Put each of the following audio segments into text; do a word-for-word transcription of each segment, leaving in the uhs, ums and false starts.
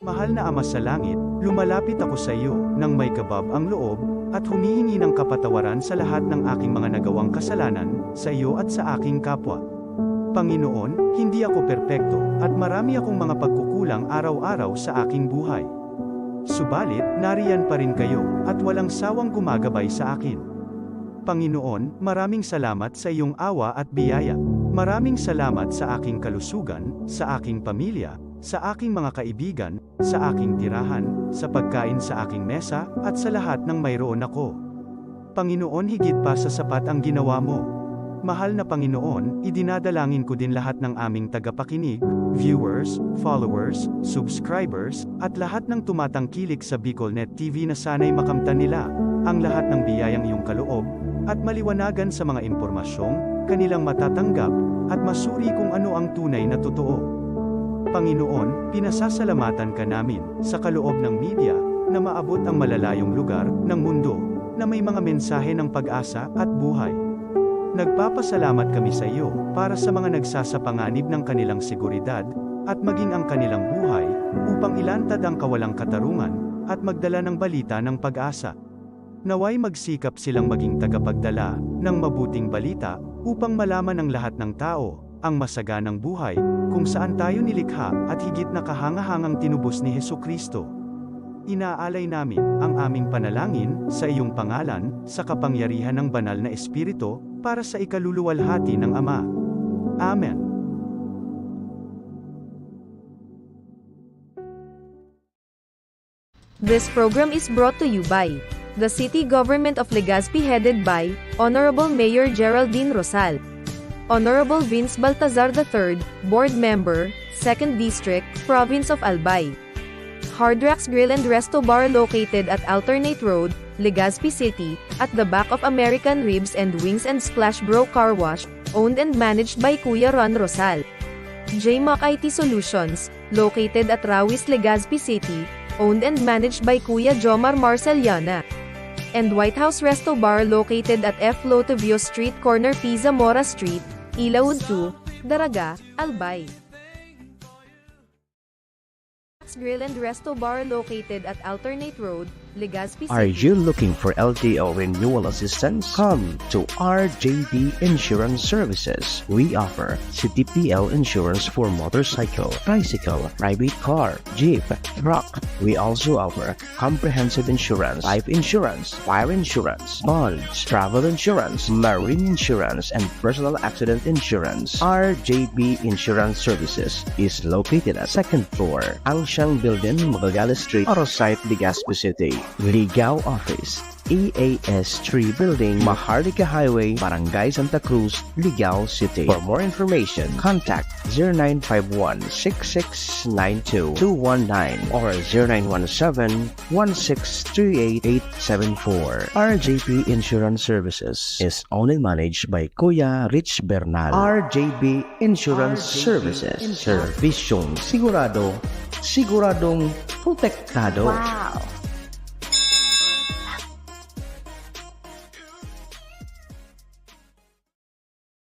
Mahal na Ama sa Langit, lumalapit ako sa iyo nang may kabab ang loob at humihingi ng kapatawaran sa lahat ng aking mga nagawang kasalanan sa iyo at sa aking kapwa. Panginoon, hindi ako perpekto at marami akong mga pagkukulang araw-araw sa aking buhay. Subalit, nariyan pa rin kayo at walang sawang gumagabay sa akin. Panginoon, maraming salamat sa iyong awa at biyaya. Maraming salamat sa aking kalusugan, sa aking pamilya, sa aking mga kaibigan, sa aking tirahan, sa pagkain sa aking mesa, at sa lahat ng mayroon ako. Panginoon, higit pa sa sapat ang ginawa mo. Mahal na Panginoon, idinadalangin ko din lahat ng aming tagapakinig, viewers, followers, subscribers, at lahat ng tumatangkilik sa BicolNet T V na sana'y makamtan nila ang lahat ng biyayang iyong kaloob at maliwanagan sa mga impormasyong kanilang matatanggap at masuri kung ano ang tunay na totoo. Panginoon, pinasasalamatan ka namin sa kaloob ng media na maabot ang malalayong lugar ng mundo na may mga mensahe ng pag-asa at buhay. Nagpapasalamat kami sa iyo para sa mga nagsasapanganib ng kanilang seguridad at maging ang kanilang buhay upang ilantad ang kawalang katarungan at magdala ng balita ng pag-asa. Naway magsikap silang maging tagapagdala ng mabuting balita upang malaman ng lahat ng tao ang masaganang buhay kung saan tayo nilikha at higit na kahangahangang tinubos ni Jesu-Cristo. Inaalay namin ang aming panalangin sa iyong pangalan, sa kapangyarihan ng Banal na Espiritu, para sa ikaluluwalhati ng Ama. Amen. This program is brought to you by the City Government of Legazpi, headed by Honorable Mayor Geraldine Rosal, Honorable Vince Baltazar the third, Board Member, Second District, Province of Albay. Hard Rocks Grill and Resto Bar, located at Alternate Road, Legazpi City, at the back of American Ribs and Wings and Splash Bro Car Wash, owned and managed by Kuya Ron Rosal. J Mac I T Solutions, located at Rawis, Legazpi City, owned and managed by Kuya Jomar Marceliana. And White House Resto Bar, located at F Lotovio Street, corner P Zamora Street, Ilaud two, Daraga, Albay. Grill and Resto Bar, located at Alternate Road, Legazpi City. Are you looking for L T O renewal assistance? Come to R J B Insurance Services. We offer C T P L insurance for motorcycle, tricycle, private car, jeep, truck. We also offer comprehensive insurance, life insurance, fire insurance, bonds, travel insurance, marine insurance, and personal accident insurance. R J B Insurance Services is located at second floor, Angsiang Building, Magallanes Street, Arosite, Legazpi City. Ligao Office, E A S three Building, Maharlika Highway, Barangay Santa Cruz, Ligao City. For more information, contact zero nine five one, six six nine two, two one nine or zero nine one seven, one six three eight, eight seven four. R J P Insurance Services is owned and managed by Kuya Rich Bernal. R J P Insurance Services. Serbisyong sigurado, siguradong protektado. Wow!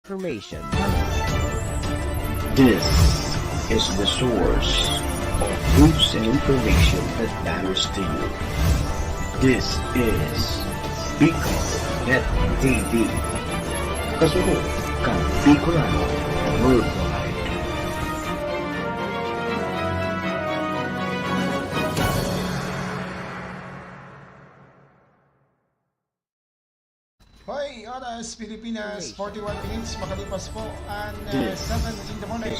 Information. This is the source of news and information that matters to you. This is Bicol Net T V. Kasunod kan Bicolano Worldwide. Hoy, oras, Pilipinas, forty-one minutes, makalipas po ang uh, seven in the morning.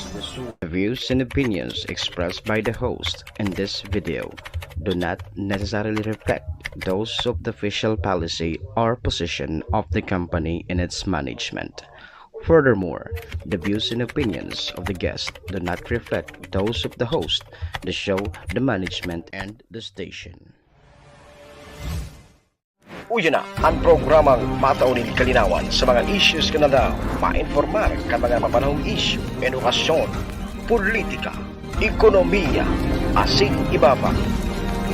The views and opinions expressed by the host in this video do not necessarily reflect those of the official policy or position of the company and its management. Furthermore, the views and opinions of the guest do not reflect those of the host, the show, the management, and the station. Uya na an programang matao nin kalinawan sa mga issues kan aldaw, mainformar kan mga mapanahong isyu, edukasyon, politika, ekonomiya, asin iba pa.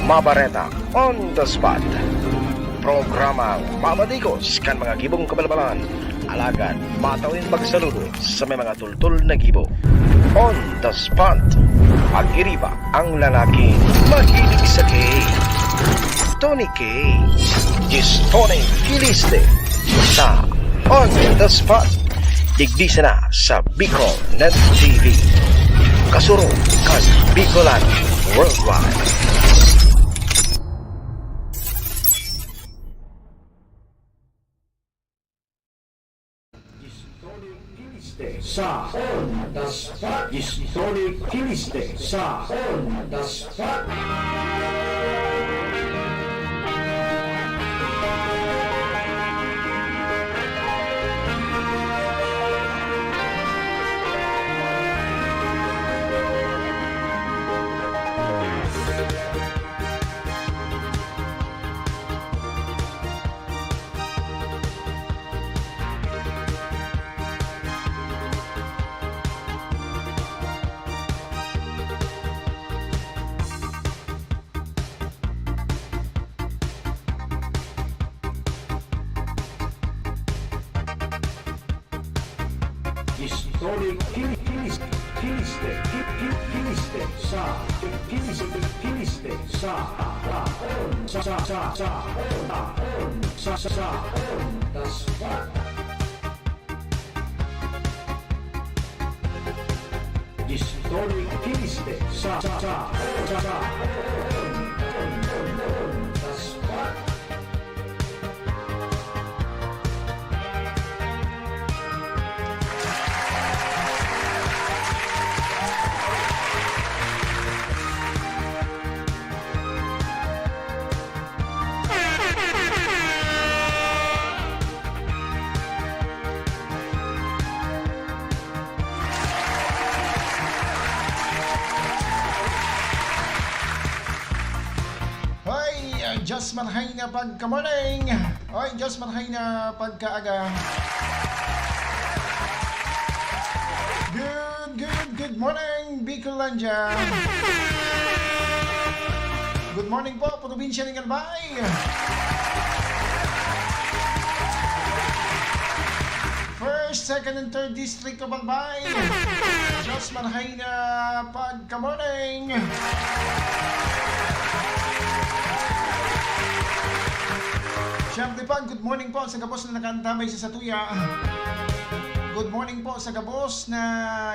Mabareta on the spot. Programang mamadigos kan mga gibong kabalbalan, alagad matao nin pagsaludo sa may mga tultol na gibo. On the spot. Pag-iriba ang lalaking mahilig sa K. Tony K. Gistone Kiliste sa On the Spot. Digdi sana sa Bicol Net T V. Kasurog kan Bicolan Worldwide. Gistone Kiliste sa On the Spot. Gistone Kiliste sa On the Spot. Gistone Kili-, Kilis-, Kiliste, Ki-, Ki-, Kiliste sa, Kiliste, Kiliste sa, sa, sa, sa, sa, sa, sa, sa, On the Spot. Gistone Kiliste sa, sa, sa, sa, sa, On the Spot. Hoy, ah, Diyos marhay na pagka-morning. Hoy, Diyos marhay na pagkaaga. Good, good, good morning, Bicolandia. Good morning po, probinsya ng Albay. First, second, and third district of Albay. Diyos marhay na pagka-morning. Siyempre pa, good morning po sa gabos na nakaantabay sa satuya. Good morning po sa gabos na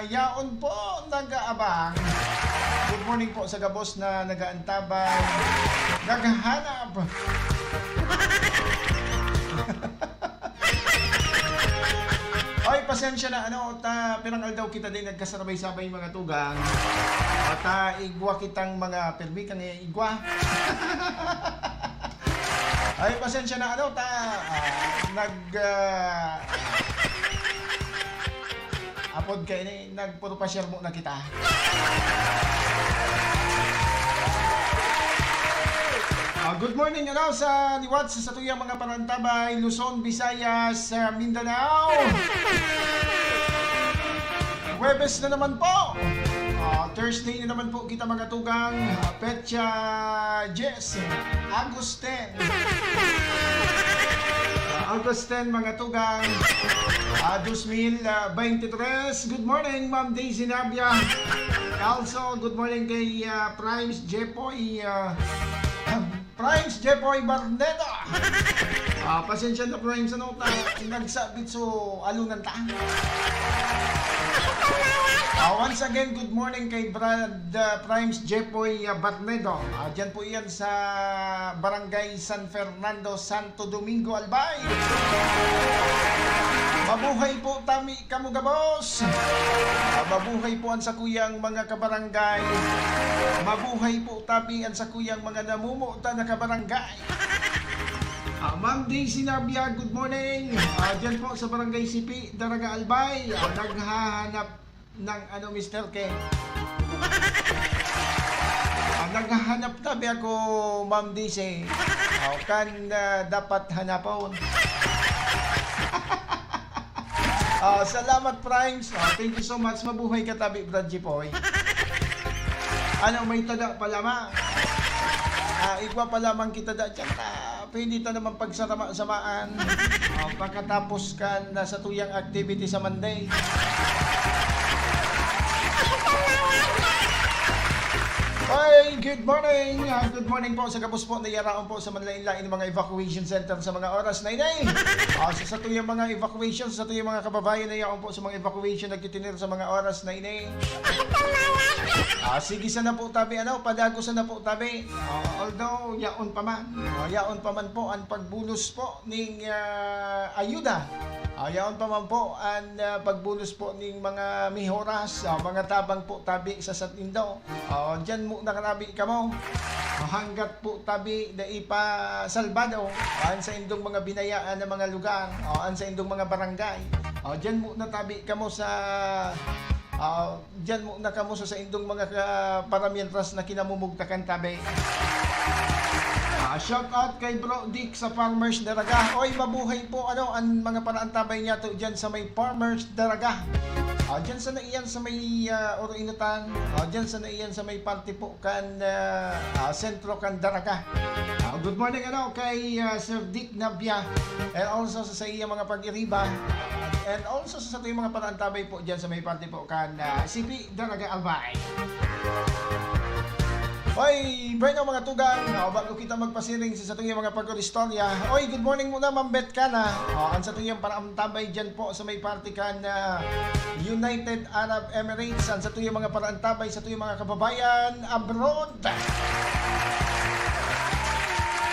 yaon po nag-aabang. Good morning po sa gabos na nag-aantabay, naghahanap. Ay, pasensya na, ano, ta, pirang aldaw kita din nagkasarabay-sabay, mga tugang. O, ta, igwa kitang mga pirmi kang igwa. Ay, pasensya na, ano, ta, ah, nag, ah, apod kaini, nagpurupasyar muna kita. Ah, good morning, ano, sa liwat sa satuyang mga panantabay, Luzon, Visayas, ah, Mindanao. Huwebes na naman po. Ah, Thursday na naman po kita, mga tugang. Ah, petsa diyes, Agosto ten. Ah, August ten, mga tugang, ah, dos mil, ah, baynte tres. Good morning, Ma'am Daisy Navia. Also, good morning kay, ah, Primes Jepoy, ah, Primes Jepoy Barnedo. Ah, pasensya na, Primes, ano ta, nagsabit so alunan ta. Ah, once again, good morning kay Brad, ah, Primes Jepoy, ah, Barnedo. Ah, dyan po yan sa Barangay San Fernando, Santo Domingo, Albay. Mabuhay po tami kamo gabos. Ah, mabuhay po an sakuyang mga kabarangay. Mabuhay po tami an sakuyang mga namumuta na kabarangay. Ah, Ma'am Daisy Nabia, good morning. Ah, dyan po sa Barangay Sipi, Daraga, Albay. Ah, naghahanap ng ano, Mister K. Ah, naghahanap tabi ako, Ma'am D C. Oh, kan, ah, dapat hanapon. Ah, salamat, Primes. Ah, thank you so much. Mabuhay ka tabi, Brad Jipoy. Ano, may tada pa lamang? Ah, igwa pa lamang kita da dyan. Ah, pwede ta naman pagsarama-samaan. Oh, pagkatapos kan, ah, satuyang activity sa Monday. Hi, good morning. Ah, good morning po sa gabos po na yaraon po sa manlain-lain mga evacuation center sa mga oras na ini. Ah, sa satuyang mga evacuation, sa satuyang mga kababayan na yaon po sa mga evacuation nagtitinir sa mga oras na ini. Ah, sige sana po tabi, ano, padago sana po tabi. Ah, although, yaon pa man. Ah, yaon pa man po ang pagbulos po ning, ah, ayuda. Ah, yaon pa man po ang, ah, pagbulos po ning mga mihoras, ah, mga tabang po tabi sa satindo. Ah, diyan muna karabi kamo. Ah, hanggat po tabi dai pa salbado, ah, an saindong mga binayaan na mga lugar, ah, an saindong mga barangay. Ah, diyan muna tabi kamo sa, ah, diyan muna kamo sa saindong mga ka-, para mientras na kinamumugtakan tabi. Ah, shout out kay Bro Dick sa Farmers Daraga. Oy, mabuhay po, ano, ang mga paraantabay niya to diyan sa may Farmers Daraga. Ah, diyan sana iyan sa may, ah, Oro Inutan. Ah, diyan sana iyan sa may parte po kan, ah, ah, sentro kan Daraga. Ah, good morning, ano, kay, ah, Sir Dick Nabia. And also sa, sa iyang mga pag-iriba. And also sa, sa iyong mga paraantabay po diyan sa may parte po kan, ah, C P Daraga Albay. Oy, bueno, mga tugang, ah, bago kita magpasiring sa satuyang mga pag-istorya. Oy, good morning muna, Ma'am Beth Cana. Ah, ang satuyang paraantabay diyan po sa may parte kan, ah, United Arab Emirates. Ang satuyang mga paraantabay, satuyang mga kababayan abroad.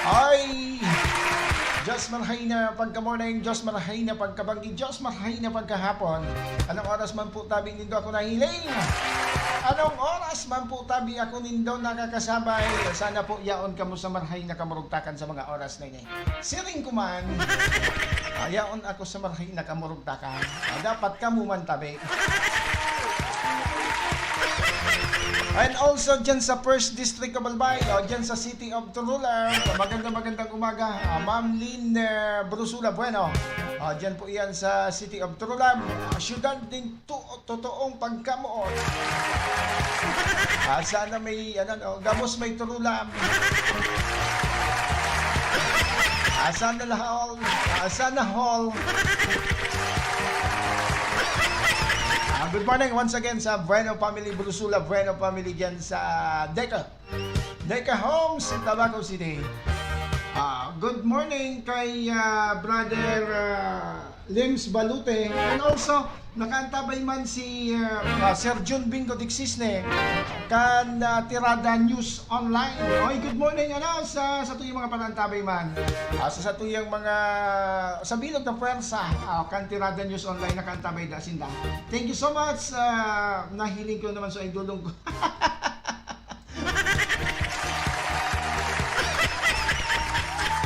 Ay! Diyos marhay na pagka-morning, Diyos marhay na pagkabanggi, Diyos marhay na pagkahapon. Anong oras man po tabi nindo ako nahiling? Anong oras man po tabi ako nindo nakakasabay? Sana po yaon kamo sa marhay na kamurugtakan sa mga oras na ini. Siring ko man, ah, yaon ako sa marhay na kamurugtakan. Ah, dapat kamo man tabi. And also dyan sa First District of Albay, o dyan sa City of Torulab, magandang magandang umaga, ah, Ma'am Lynn, eh, Brusula Bueno. Ah, dyan po yan sa City of Torulab, ah, syudad nin to-, totoong pagkamoot. Ah, sana may, ano, no, gabos may Torulab. Ah, sana lahol. Ah, sana all. Ah, good morning once again sa Bueno family, Brusula Bueno family dyan sa Deca. Deca Homes, Tabaco City. Ah, good morning kay, ah, Brother, ah, Lims Balute. And also, nakaantabay man si, ah, ah, Sir Jun Bingo Dixisne kan, ah, Tirada News Online. Oy, good morning, ano, sa, satuyang mga panantabay man. Ah, sa satuyang mga, sa bilog na pwersa, ah, kan Tirada News Online, nakaantabay da sinda. Thank you so much. Ah, nahiling ko naman sa idolong ko.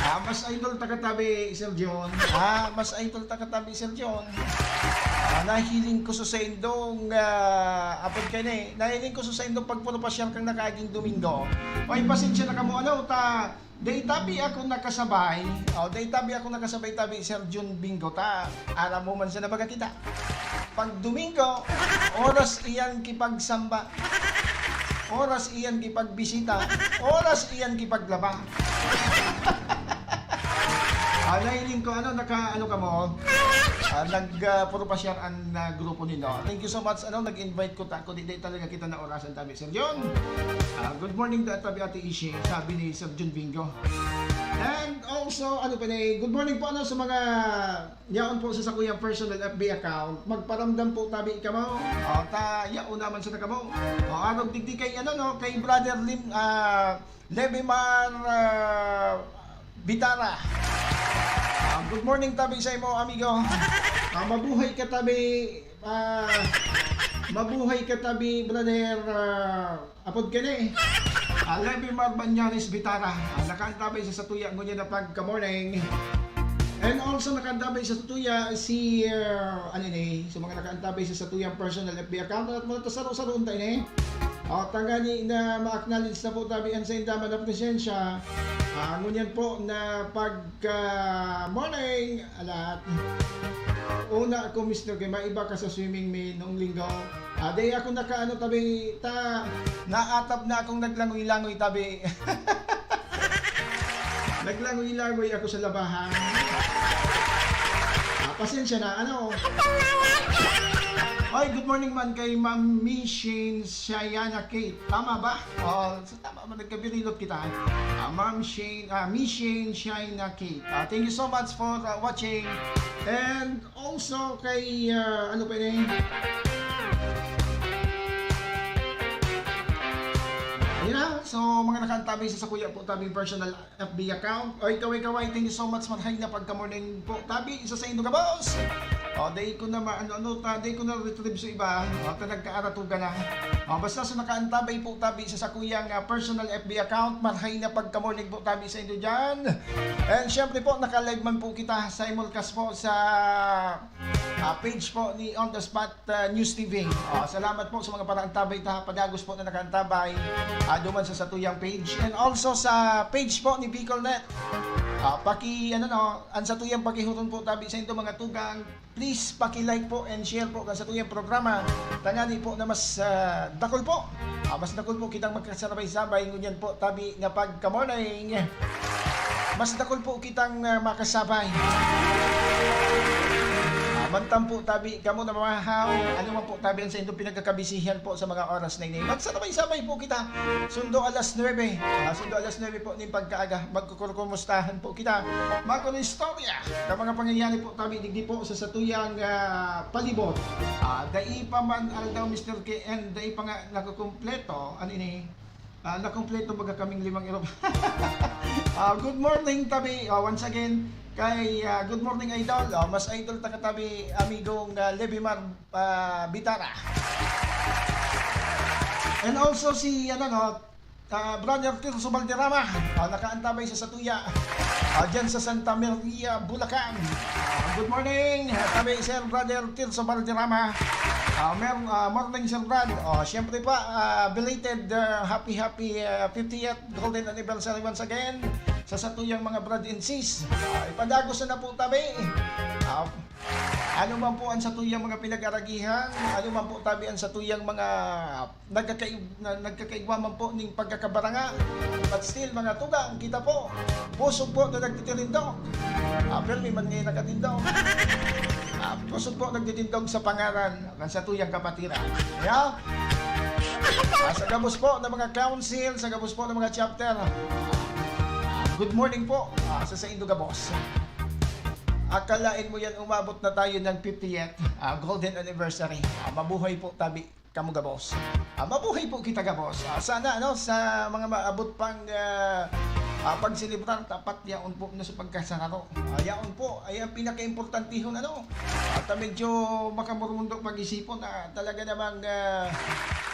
Ah, mas idol ta katabi, Sir John. Ah, mas idol ta katabi, Sir John. Ah, nahiling ko sa saindong, ah, apod ka na eh. Nahiling ko sa saindong pagpurupasyal kang nakaaging Domingo. Oy, pasensya na kamo, ano, ta, dai tabi ako nakasabay. O, dai tabi ako nakasabay tabi, Sir Jun Bingo, ta. Aram mo man sa nabaga kita. Pag Domingo, oras iyan kipagsamba. Oras iyan kipagbisita. Oras iyan kipaglaba. Ah, nahiling ko, ano, naka, ano ka mo? Ah, nag, ah, puro pasyar ang, ah, grupo nindo. Thank you so much, ano, nag-invite ko ta, kundi di talaga kita na orasan tabi, Sir John. Ah, good morning, da, tabi, Ate Ishi, sabi ni Sir John Bingo. And also, ano pa ni, good morning po, ano, sa mga yaon po sa sakuyang personal F B account. Magparamdam po tabi kamo. O, ta, yaon naman sa kamo. O, arog digdi kay, ano, no, kay Brother Lim, ah, Levimar, ah, Bitara. Ah, good morning tabi sa imo, amigo. Ah, mabuhay ka tabi. Ah, mabuhay ka tabi, brother, ah, apod ka ni. Ah, Levimar Banyanes Bitara. Ah, nakaantabay sa satuya ngunyan na pagka-morning. And also, nakaantabay sa satuya si, ah, ano ni, sa mga nakaantabay sa satuyang personal F B account, at mga tasaro-saro unta ini. O, tangani na ma-acknowledge na po tabi an sainda man na presensya. Ah, ngunyan po na pagka-morning, alat. Una ko, mister, kay maiba ka sa swimming mi nung linggo. Ah, di ako nakaano tabi, ta, naatab na akong naglangoy-langoy tabi. Naglangoy-langoy ako sa labahan. Ah, pasensya na, ano? Ay, good morning man kay Ma'am Michelle Shayana Kate. Tama ba? Oh, sa tama ba? Nagkabirilot kita. Ah, Ma'am Shane, ah, Michelle Shayana Kate. Ah, thank you so much for uh, watching. And also kay, uh, ano pa yun? Ayan na. So, mga nakaantabay sa sakuya po tabing personal F B account. Oy, kaway-kaway, thank you so much. Marhay na pagka-morning po tabi sa saindo gabos. O, dai ko na maano-ano ta, dai ko na retrieve sa iba. O, ta nagkaaratugan na. O, basta sa nakaantabay po tabi sa sakuyang ah, personal F B account, marhay na pagka-morning po tabi sa indo dyan. And syempre po, naka-live man po kita simulcast po sa ah, page po ni On The Spot ah, News T V. Ah, salamat po sa mga paraantabay ta, padagos po na nakaantabay ah, duman sa satuyang page. And also sa page po ni Bicolnet. Ah, paki, ano no, ang satuyang pakihuron po tabi sa indo mga tugang. Please paki-like po and share po kan satuyang programa. Tangani po na mas ah, dakul po. Ah, mas dakul po kitang magkasabay-sabay ngunyan po tabi nga pagka-morning. Mas dakul po kitang ah, makasabay. Ah, mantam po tabi kamo na mamahaw. Ano man po tabi ang sa indo pinagkakabisihan po sa mga oras na ini. Magsabay-sabay po kita. Sundo alas nuebe. Ah, sundo alas nuebe po ning pagkaaga. Magkukurkumustahan po kita. Magkunistorya ka mga pangyayari po tabi digdi po sa satuyang ah, palibot. Ah, dai pa man aldaw, Mister K N, dai pa nga nakukumpleto. Ano ini? Ah, nakumpleto baga kaming limang irog. Ah, good morning, tabi. Ah, once again, kay ah, good morning, idol. Ah, mas idol ta katabi, amigong ah, Levimar ah, Bitara. And also si, ano, no, ah, Brother Tirso Valderrama. Ah, nakaantabay sa satuya. Ah, dyan sa Santa Maria, Bulacan. Ah, good morning, tabi, Sir Brother Tirso Valderrama. Ah, mer- ah, morning, Sir Brad. Oh, syempre pa, ah, belated ah, happy, happy ah, fiftieth golden anniversary once again sa satuyang mga brad and sis. Ah, ipadagos na po tabi. Ah, ano man po ang satuyang mga pinag-aragihan, ano man po tabi ang satuyang mga nagkakai- na, nagkakaigwa man po ning pagkakabaranga. But still, mga tugang, kita po, pusog po na nagtitirindog. Ah, pirmi man ngayon nakatindog. Ah, pusog po nagtitindog sa pangaran ng satuyang kapatiran. Yeah? Ah, sa gabos po ng mga council, sa gabos po ng mga chapter, ah, good morning po ah, sa saindo gabos. Akalain mo yan, umabot na tayo ng fiftieth ah, golden anniversary. Ah, mabuhay po tabi kamo gabos. Ah, mabuhay po kita gabos. Ah, sana ano, sa mga maabot pang ah, ah, pagselebrar, tapat yaon po na sa pagkasararo. Ah, yaon po ay ang pinakaimportantihon, ano. At ah, medyo makamurmundo pag-isipon na talaga namang ah,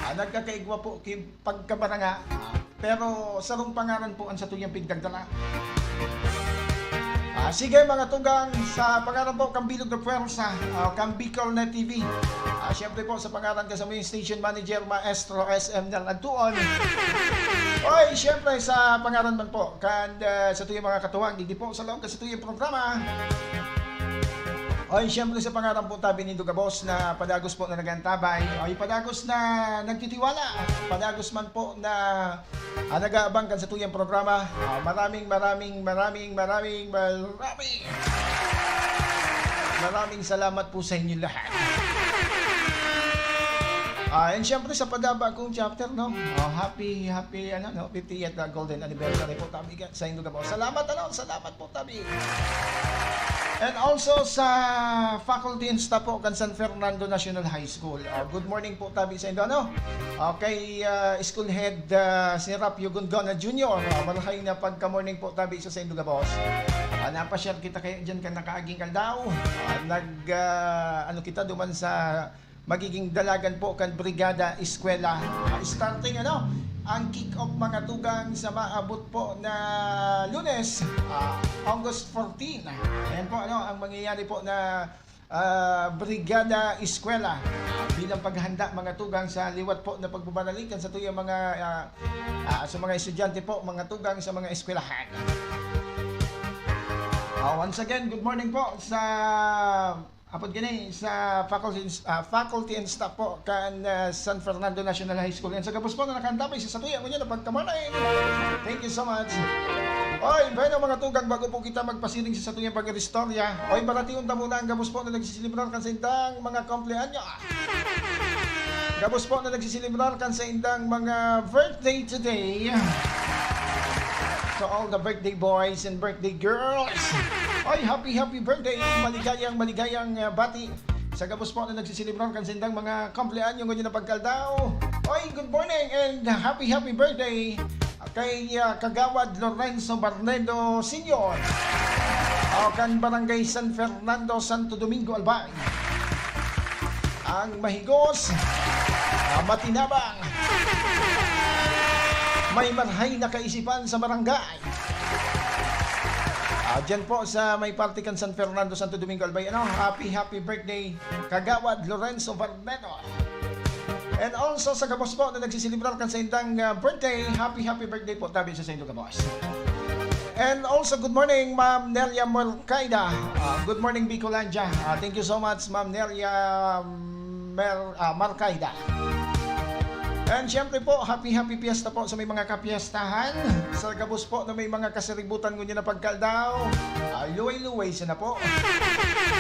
ah, nagkakaigwa po ki pagkabaranga. Ah, pero sarong pangaran po ang satuyang pigdagdala. Ah, sige, mga tugang, sa pangaran po kan Bilog na Pwersa, ah, kan Bicol na T V. Ah, syempre po, sa pangaran ka sa mga station manager, Maestro S M Nel Antuon. Oy, syempre, sa pangaran man po, kan ah, satuyang mga katuwang, digdi po sa laog kan satuyang programa. Oy, syempre, sa pangaran po tabi nindo gabos na padagos po na nagantabay. Oy, padagos na nagtitiwala. Padagos man po na ah, nag-aabang kan satuyang programa. Ah, maraming, maraming, maraming, maraming, maraming, maraming salamat po sa inyo lahat. Ah, and syempre sa padaba kong chapter, no? Ah, happy, happy, ano, no? fiftieth na golden anniversary po, tabi ka, sa indo gabos. Salamat, ano? Salamat po, tabi. And also sa faculty and staff po kan San Fernando National High School. Ah, good morning po, tabi, sa indo, ano? Okay, ah, school head ah, si Rapio Gongona Junior. Ah, marhay na pagka-morning po, tabi, sa saindo gabos. Ah, napashare kita kayo dyan kan nakaaging aldaw. Ah, nag, ah, ano kita duman sa magiging dalagan po kan Brigada Eskwela. Ah, starting, ano, ang kick-off, mga tugang, sa maabot po na Lunes, ah, August fourteen. Ayan po, ano, ang mangyayari po na ah, Brigada Eskwela. Ah, bilang paghanda, mga tugang, sa liwat po na pagbabanalikan sa tuyang mga, ah, ah, sa mga estudyante po, mga tugang, sa mga eskwelahan. Ah, once again, good morning po sa, apod gani, sa faculty, ah, faculty and staff po kan ah, San Fernando National High School. And sa gabos po na nakaantabay sa satuya, ngunyan na pagkamanay. Thank you so much. Oy, bueno, mga tugang, bago po kita magpasiring sa satuyang pag-istorya, oy, baratihon ta muna ang gabos po na nagsiselebrar kan saindang mga kumpleanyo. Gabos po na nagsiselebrar kan saindang mga birthday today. To all the birthday boys and birthday girls, oy, happy, happy birthday! Maligayang, maligayang, ah, bati sa gabos po na nagsiselebrar kan saindang mga kumpleanyo ngunyan na pagkaldaw. Oy, good morning and happy, happy birthday kay, ah, Kagawad Lorenzo Barnedo Senior, o kan Barangay San Fernando, Santo Domingo, Albay. Ang mahigos, ah, matinabang, may marhay na kaisipan sa barangay. Ah, dyan po sa may parte kan San Fernando, Santo Domingo, Albay, ano, happy, happy birthday, Kagawad Lorenzo Barnedo. And also sa gabos po na nagsiselebrar kan saindang, ah, birthday, happy, happy birthday po tabi sa saindo gabos. And also, good morning, Ma'am Nelia Mercaida. Ah, good morning, Bicolandia. Ah, thank you so much, Ma'am Nelia Mer-, ah, Mercaida. And syempre po, happy, happy fiesta po sa may mga kapiestahan. Sa gabos po na may mga kasiributan ngunyan na pagkaldaw. Ah, luway-luway sana po.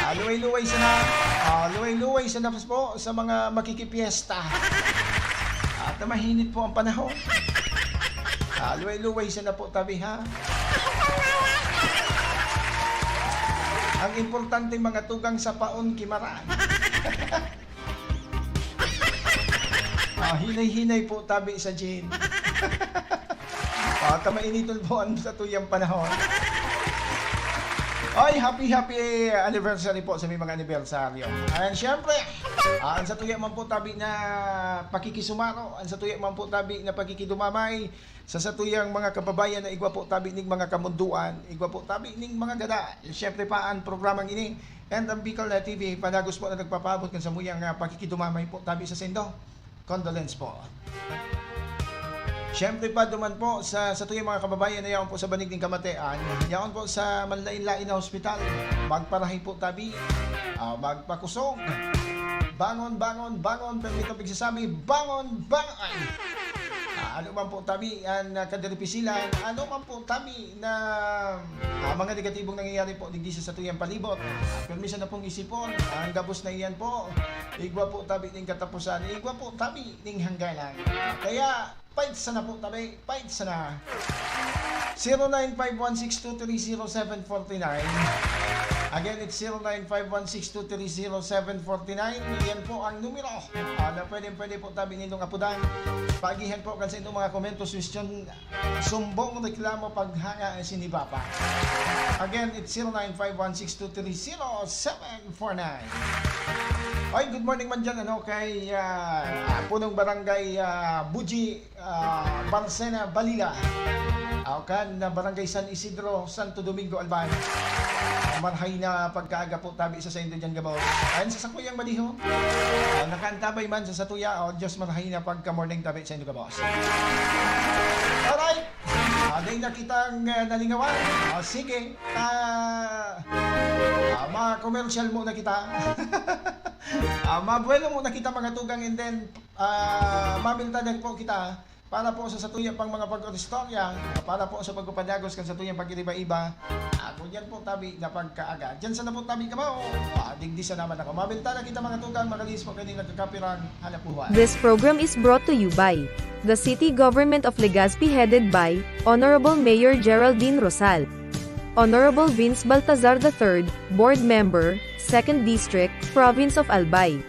Ah, luway-luway sana. Ah, luway-luway sana po sa mga makikipiesta. At na mahinit po ang panahon. Ah, luway-luway sana po tabi, ha? Ang importante, mga tugang sa paon kimaran. Ah, hinay-hinay po tabi sa gin. Ah, kamainiton po ang satuyang panahon. Ay, happy, happy anniversary po sa may mga anibersaryo. And syempre, ah, ang satuya man po tabi na pakikisumaro, ang satuya man po tabi na pakikidumamay, sa satuyang mga kababayan na igwa po tabi ning mga kamundoan, igwa po tabi ning mga gada. Siyempre pa, ang programang ini and ang Bicol na T V, padagos po na nagpapaabot kan samuyang, ah, pakikidumamay po tabi sa saindo. Condolence po. Siyempre pa, duman po sa satuyang mga kababayan na yaon po sa banig ning kamatian, yaon po sa manlain-lain na hospital, magparahay po tabi, ah, magpakusog. Bangon, bangon, bangon, permito pagsasabi, bangon, bangon! Ah, ano man po tabi an, ah, kadiripisilan, ano man po tabi na, ah, mga negatibong nangyayari po digdi sa satuyang palibot. Ah, pirmi sana pong isipon, ang gabos na iyan po, igwa po tabi ning kataposan, igwa po tabi ning hangganan. Kaya, fight sana po tabi, fight sana. Zero nine five one six two three zero seven forty nine. Again, it's zero nine five one six two three zero seven forty nine. Yan po ang numero, ah, na pwedeng-pwede po tabi nindong apudan. Paagihan po kan sa inyong mga komento, suhestyon, sumbong, reklamo, paghanga, sinibapa. Again, it's zero nine five one six two three zero seven four nine. Ay, good morning man dyan, ano, kay, ah, ah, punong barangay, ah, Buji, ah, Barcena Balila. Ah, kan, ah, Barangay San Isidro, Santo Domingo, Albay. Ah, marhay na pagkaaga po tabi sa saindo dyan, gabos. Ayon sa sakuyang madiho, ah, nakaantabay man sa satuya, oh, Diyos, marhay na pagka-morning tabi sa indo, gabos. Alright! Ah, dahil na kitang, ah, nalingawan, ah, sige, ah, ah, ma-commercial muna kita. Ah, mabuelo muna kita, mga tugang, and then, ah, mamintanan po kita para po sa satuya pang mga pag-istorya, ah, para po sa pagpapadagos kan satuyang pag-iriba-iba. Ah, ngunyan po tabi na pagkaaga. Diyan sana po tabi kamo. Ah, digdi sa naman ako. Mabintana kita, mga tugang, makalihis po kayo nagkakapirang hanap buhay. This program is brought to you by the City Government of Legazpi, headed by Honorable Mayor Geraldine Rosal. Honorable Vince Baltazar the third, Board Member, Second District, Province of Albay.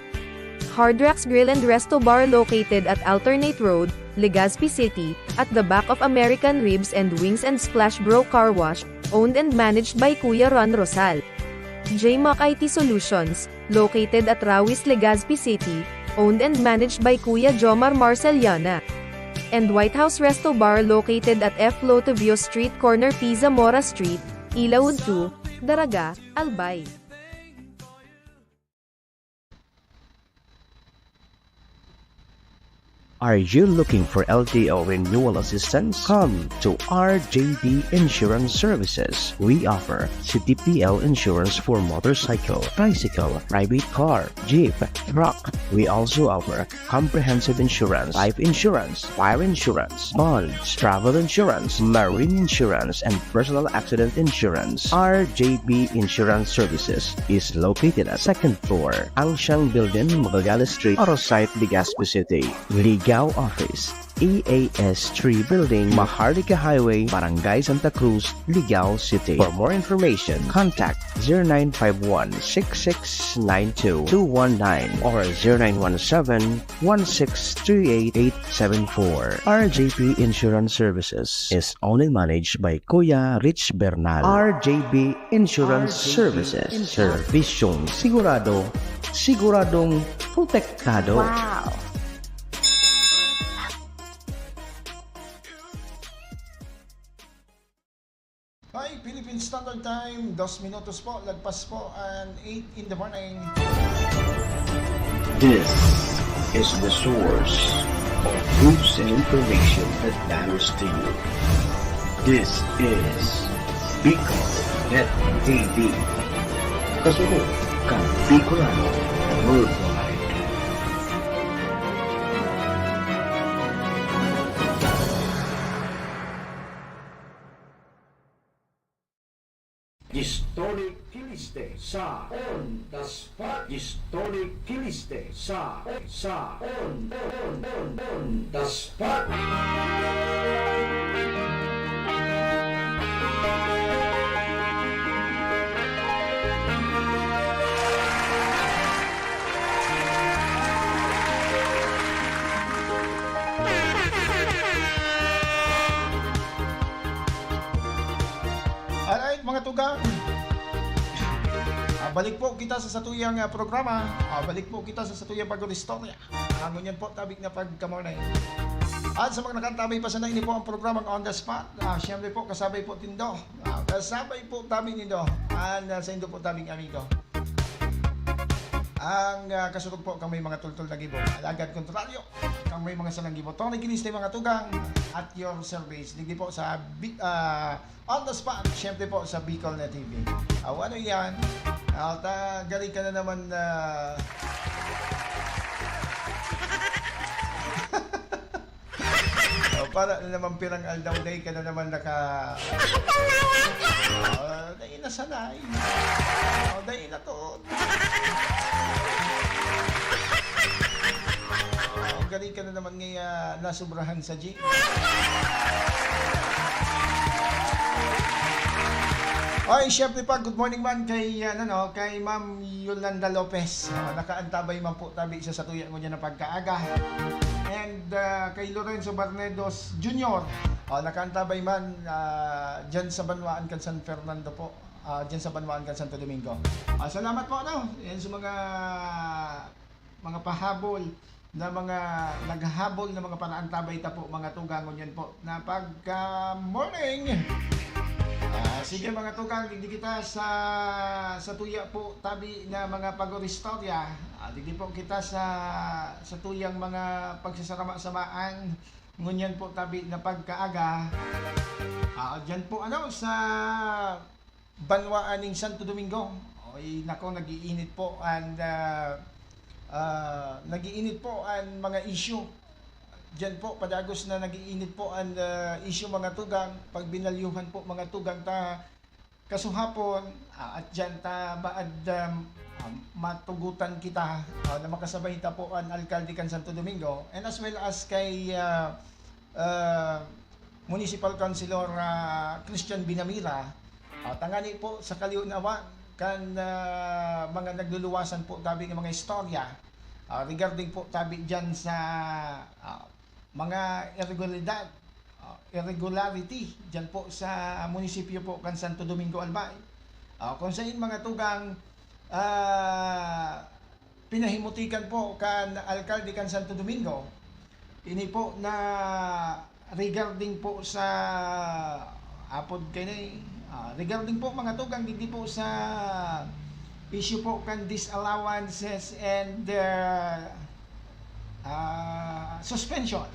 Hard Rocks Grill and Resto Bar, located at Alternate Road, Legazpi City, at the back of American Ribs and Wings and Splash Bro Car Wash, owned and managed by Kuya Ron Rosal. J Mac I T Solutions, located at Rawis, Legazpi City, owned and managed by Kuya Jomar Marceliana. And White House Resto Bar, located at F Lotovio Street, corner P Zamora Street, Ilaud two, Daraga, Albay. Are you looking for L T O renewal assistance? Come to R J B Insurance Services. We offer C T P L insurance for motorcycle, tricycle, private car, jeep, truck. We also offer comprehensive insurance, life insurance, fire insurance, bonds, travel insurance, marine insurance, and personal accident insurance. R J B Insurance Services is located at second floor, Angsiang Building, Magallanes Street, Arosite, Legazpi City. Ligao Office, E A S three Building, Maharlika Highway, Barangay Santa Cruz, Ligao City. For more information, contact zero nine five one, six six nine two, two one nine or zero nine one seven, one six three eight, eight seven four. R J P Insurance Services is owned and managed by Kuya Rich Bernal. R J B Insurance Services. Serbisyong sigurado, siguradong protektado. Wow! Hi, Philippine Standard Time, dos minutos po, lagpas po ang eight in the morning. This is the source of news and information that matters to you. This is Bicol Net T V. Kasunod kan Bicolano Worldwide. Distoni Kiliste sa On The Spot. Distoni Kiliste sa, sa On, On, On, On The Spot. Alright, mga tugang. Ah, balik po kita sa satuyang, ah, programa. Ah, balik po kita sa satuyang bagong istorya. Ah, ngunyan po, tabik na pagka-morning. At sa mga nakantabay pa sana, ini po ang programang On The Spot. Ah, siyempre po, kasabay po tindo. Ah, kasabay po tabi nindo. An, ah, saindo po tabing amigo. Ang, ah, kasurog po kang may mga tultol na gibo. Alagad kontraryo, kang may mga salang gibo. Tony Kiniste, mga tugang, at your service. Digdi po sa bi-, ah, On The Spot, siyempre po sa Bicol na T V. Aw, ano yan? At, ah, galing ka na naman, ah, Oh, para na naman pirang aldaw, dai ka na naman naka-, oh, dai na sanay. Oh, dai na tuod. Oh, galing ka na naman ngaya nasobrahan sa gym. Ay, syempre pa, good morning man kay, ano, no, kay Ma'am Yolanda Lopez. Ah, nakaantabay man po tabi sa satuya ngunyan na pagkaaga. And, ah, kay Lorenzo Barnedos Junior, ah, nakaantabay man, ah, dyan sa banwaan kan San Fernando po. Ah, dyan sa banwaan kan Santo Domingo. Ah, salamat po, no? Yan sa mga, mga pahabol na mga naghahabol na mga panaantabay ta po, mga tugang, ngunyan po na pagka-morning. Ah, sige, mga tugang, digdi kita sa, sa tuya po tabi na mga pag-oristorya. Ah, digdi po kita sa, sa tuyang mga pagsasarama-samaan. Ngunyan po tabi na pagkaaga. Ah, dyan po, ano, sa banwaan ning Santo Domingo. Oy, nako, nag-iinit po and, ah, ah, nag-iinit po ang mga isyu. Diyan po, padagos na nag-iinit po ang, ah, isyu, mga tugang. Pag binalyuhan po, mga tugang, ta kasuhapon, ah, at diyan ta baad, um, um, matugutan kita, ah, na makasabay ta po ang alkalde kan Santo Domingo and as well as kay, ah, ah, Municipal Councilor, ah, Christian Binamira, ah, tangani po sa kaliwnawan kan, ah, mga nagluluwasan po tabi ng mga istorya, ah, regarding po tabi diyan sa, ah, mga irregularidad, ah, irregularity diyan po sa munisipyo po kan Santo Domingo, Albay. Ah, kung sain mga tugang, ah, pinahimutikan po kan alkalde kan Santo Domingo, ini po na regarding po sa, apod kaini, ah, regarding po, mga tugang, digdi po sa issue po kan disallowances and, ah, ah, suspension.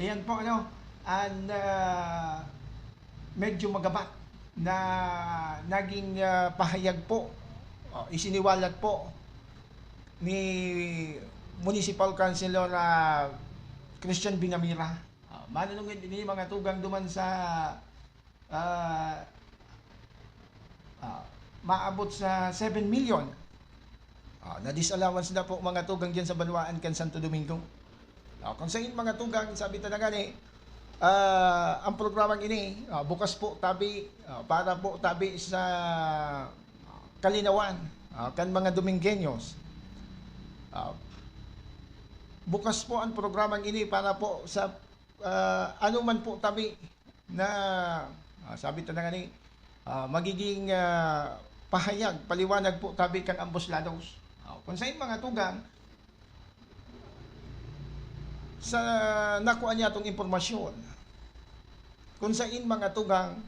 Ayan po, ano, and, ah, medyo magabat na naging, ah, pahayag po, o, isiniwalat po ni Municipal Councilor, ah, Christian Binamira. Ah, manunungod ini, mga tugang, duman sa, ah, ah, maabot sa seven million. Ah, na disallowance na po, mga tugang, diyan sa banwaan kan Santo Domingo. Ah, kung sain, mga tugang, sabi ta na gani, ah, ang programang ini, ah, bukas po tabi, ah, para po tabi sa kalinawan, ah, kan mga Domingueños. Ah, bukas po ang programang ini para po sa, ah, anuman po tabi na, ah, sabi ta na gani, ah, magiging, ah, pahayag, paliwanag po tabi kan ambos lados. Ah, kung sain, mga tugang, sa nakuha niya atong impormasyon, kung sain, mga tugang,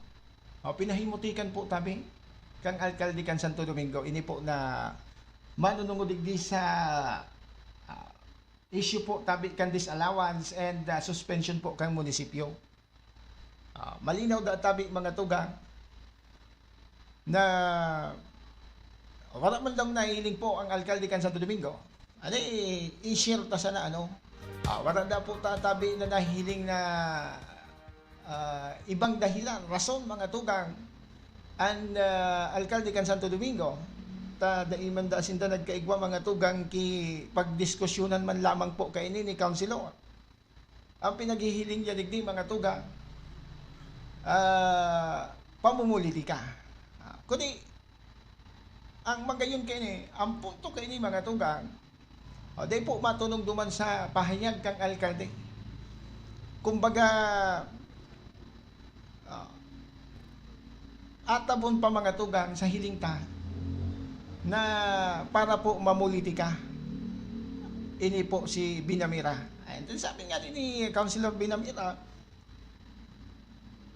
ah, pinahimutikan po tabi kan alkalde kan Santo Domingo, ini po na manunungod digdi sa, ah, issue po tabi kan disallowance and, ah, suspension po kan munisipyo. Ah, malinaw da tabi, mga tugang, na wala man lang nahiling po ang alkalde kan Santo Domingo. Ano, i-, i-share ta sana, ano? Ah, wala da po tatabi na nahiling na, ah, ibang dahilan, rason, mga tugang, an, ah, alkalde kan Santo Domingo. Ta dai man da sinda nagkaigwa, mga tugang, ki pagdiskusyonan man lamang po kaini ni Councilor. Ang pinaghihiling niya digdi, mga tugang, ah, pamumulitika. Ah, kundi, ang magayon kaini, ang punto kaini, mga tugang, o, dai po matunong duman sa pahayag kan alkalde. Kumbaga, ah, atabon pa, mga tugang, sa hiling ta na para po mamulitika. Ini po si Binamira. Ayan, sabi nga ni Councilor Binamira,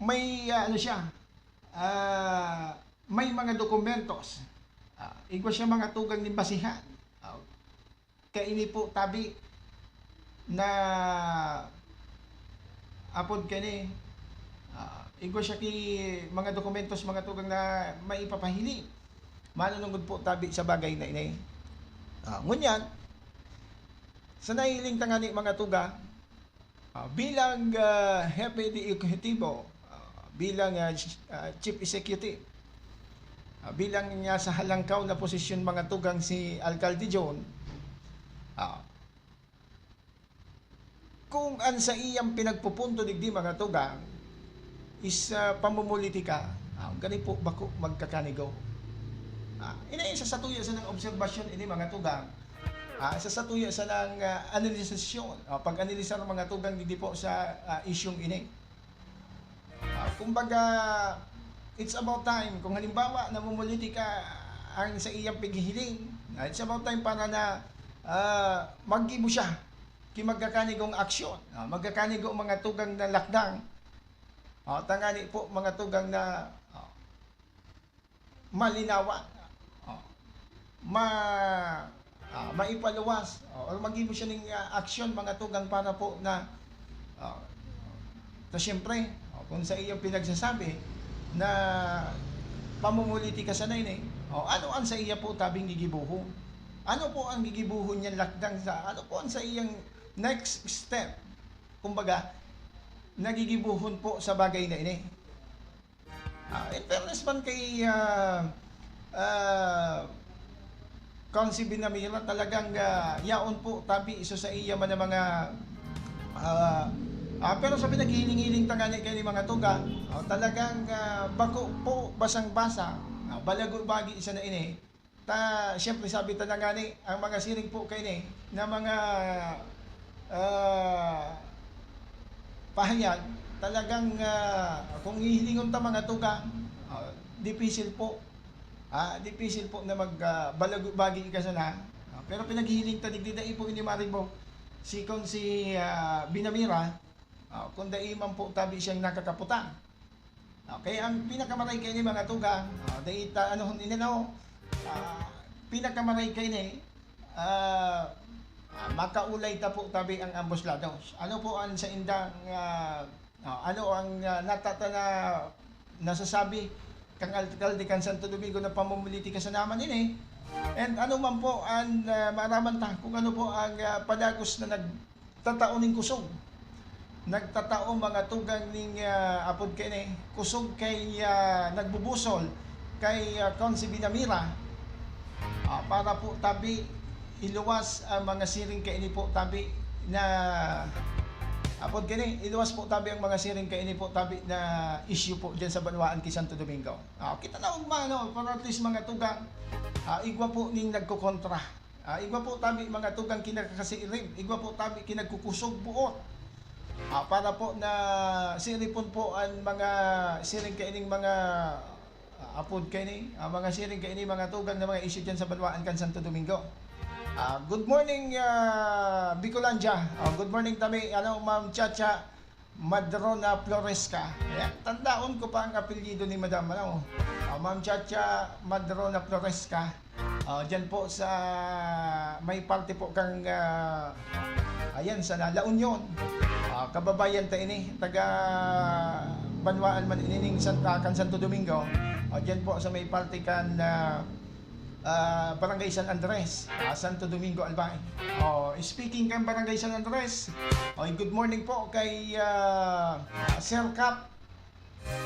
may, ah, ano siya, ah, may mga dokumentos. Ah, igwa siya, mga tugang, nin basihan. Ah, kaini po tabi na apod kani, ah, igwa siya ki mga dokumentos, mga tugang, na maipapahiling. Manunungod po tabi sa bagay na ini. Ah, ngunyan, sa nahiling ta ngani, mga tugang, ah, bilang, ah, hepe de ehekutibo, ah, bilang, ah, ch-, ah, chief executive, ah, bilang niya sa halangkaw na posisyon, mga tugang, si Alkalde John, ah, kung an saiyang pinagpupunto digdi, mga tugang, is, ah, pamumulitika, ah, gani po bako magkakanigo. Ah, ini sa satuya sanang obserbasyon ini, mga tugang. Ah, sa satuya sanang, ah, analisasyon, ah, pag-analisar, mga tugang, digdi po sa, ah, isyung ini. Ah, kumbaga, it's about time. Kung halimbawa, namumulitika ang saiyang paghihiling, ah, it's about time para na, ah, maggibo siya ki magkakanigong aksyon, ah, magkakanigo, mga tugang, na lakdang. Ah, tangani po, mga tugang, na, ah, malinawan, ah, ma-, ah, maipaluwas, ah, or maggibo siya ning, ah, aksyon, mga tugang, para po na, ah, ta siyempre, ah, kung sa iyang pinagsasabi na pamumulitika sana ini, oh, ano ang sa iya po tabing gigibohon? Ano po ang gigibohon niyang lakdang sa, ano po ang sa iyang next step? Kumbaga, nagigibohon po sa bagay na ini. Ah, in fairness man kay, ah, ah, Council Binamira, talagang, ah, yaon po tabi sa, sa iya man ang mga, ah, ah, pero sa pinaghihiling-hiling ta ngani kay mga tugang, ah, talagang, ah, bako po basang-basa, ah, balago bagi sana ini. Ta, siyempre, sabi ta na ngani, ang mga siring po kaini na mga, ah, pahayag, talagang, ah, kung hihilingon ta, mga tugang, ah, dipisil po. Ah, dipisil po na mag, ah, balagu-, bagi ka sana. Ah, pero pinaghihiling ta digdi, dai po ini maribo. Si, kung si, ah, Binamira, ah, kung dai man po tabi siyang nakakaputan. Okay, ang pinakamaray kaini, mga tugang, ah, dai ta, ano, ini, no? Ah, pinakamaray kaini, ah, Ah, makaulay ta po tabi ang ambos lados. Ano po ang saindang, ah, ah, ano ang, ah, natata na nasasabi kang alkalde kan Santo Domingo na pamumulitika sa naman ini? And ano man po ang, ah, maaraman ta kung ano po ang, ah, padagos na nagtatao ning kusog? Nagtatao mga tugang ning, ah, apod kaini, kusog kay, ah, nagbubusol kay, ah, Consi Binamira, ah, para po tabi iluwas ang mga siring kaini po tabi na, apod kaini, iluwas po tabi ang mga siring kaini po tabi na issue po diyan sa banwaan ki Santo Domingo. Ah, kita na ugma, no? Pero at least mga tugang, ah, igwa po ning nagkokontra. Ah, igwa po tabi mga tugang ki nakakasiring, igwa po tabi ki nagkukusog buot. Ah, para po na siripon po ang mga siring kaining mga, ah, apod kaini, ah, mga siring kaini, mga tugang na mga issue diyan sa banwaan kan Santo Domingo. Ah, good morning, ah, Bicolandia. Ah, good morning tabi, ano, Ma'am Chacha Madrona Floresca. Ayan, tandaon ko pa ang apelyido ni Madam, ano, ah, Ma'am Chacha Madrona Floresca. Ah, diyan po sa may parte po kang, ah, ayan, sa La Union. Ah, kababayan ta ini, taga banwaan man ini ning Santa, kan Santo Domingo. Ah, diyan po sa may parte kan, ah, ah, Barangay San Andres, ah, Santo Domingo, Albay. Oh, speaking kan Barangay San Andres, oh, good morning po kay, ah, Sir Cap,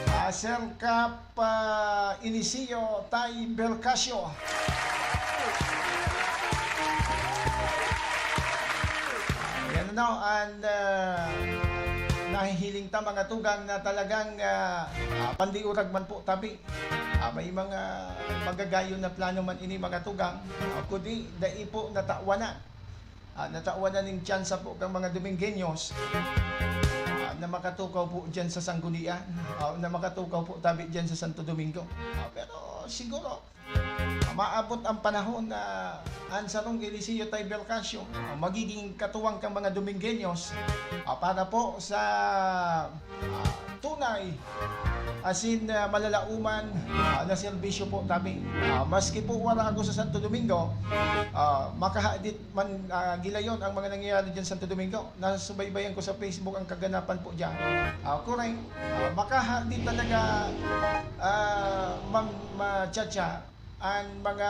ah, Sir Cap, ah, Inisio Tay Belcasio. Yan, ano, and, ah, nahihiling ta mga tugang na talagang, ah, ah, pandiurag man po tabi. Ah, may mga magagayon na plano man ini mga tugang, ah, kundi dai po natawan na. Ah, natawan na ning tsansa po kang mga Domingueños, ah, na makatukaw po dyan sa Sanggunian, ah, na makatukaw po tabi dyan sa Santo Domingo. Ah, pero siguro, ah, maabot ang panahon na ang sarong Eliseo Tay Belcasio, ah, magiging katuwang kang mga Domingueños, ah, para po sa, ah, tunay asin, ah, malalauman, ah, na serbisyo po tabi. Ah, maski po wala ako sa Santo Domingo, ah, makahadit man, ah, gilayon ang mga nangyayari dyan sa Santo Domingo. Nasubaybayan ko sa Facebook ang kaganapan po dyan. Ah, correct. Ah, makahadit talaga, ah, Ma'am, Ma Chacha, ang mga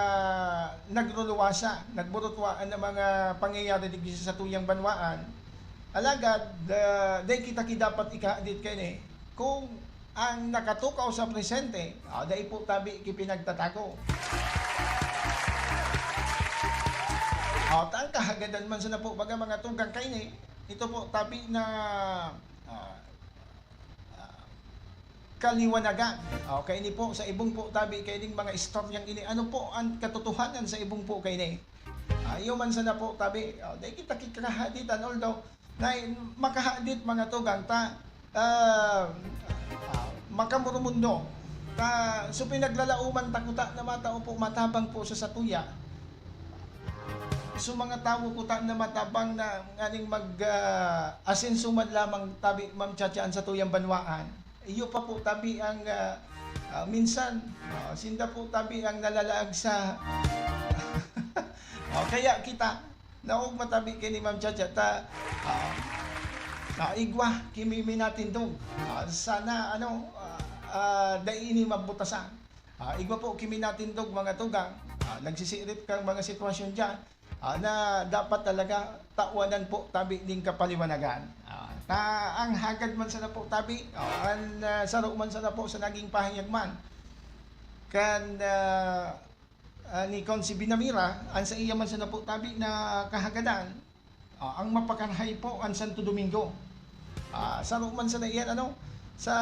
nagruluwasa, nagburutwaan ng mga pangyayari digdi sa satuyang banwaan. Alagad, ah, dai kita ki dapat ikahadit kaini. Kung ang nakatukaw sa presente, ah, dai po tabi ki pinagtatago. Ah, ta ang kahagadan man sana po, baga mga tugang kaini, ito po tabi na, ah, ah, kaliwanagan. Ah, kaini po, sa ibong po tabi, kaining mga istoryang ini, ano po ang katotohanan sa ibong po kaini? Ah, iyo man sana po tabi, ah, dai kita ki kahaditan, although, na makahadit mga tugang ta, ah, ah, makamurumundo. Ta, so pinaglalauman ta kuta na matao po, matabang po sa satuya. So mga tawo kuta na matabang na nganing mag, ah, asenso man lamang tabi, Ma'am Chacha, an satuyang banwaan. Iyo pa po tabi ang, ah, ah, minsan, ah, sinda po tabi ang nalalaag sa, oh, kaya kita, naog matabi kay ni Ma'am Chacha, ta, ah, ah, igwa, kimi minatindog. Ah, sana, ano, ah, ah, dai ini mabutasan. Ah, igwa po, kimi minatindog, mga tugang. Ah, nagsisirip kang mga sitwasyon dyan, ah, na dapat talaga tawanan po tabi ning kapaliwanagan. Ah, ta, ang hagad man sana po tabi, ah, an, ah, saro man sana po sa naging pahayag man kan, ah, ah, ni Consi Binamira, an sa iya man sana po tabi na kahagadan, ah, ang mapakarahay po an Santo Domingo. Ah, saro man sana iyan, ano, sa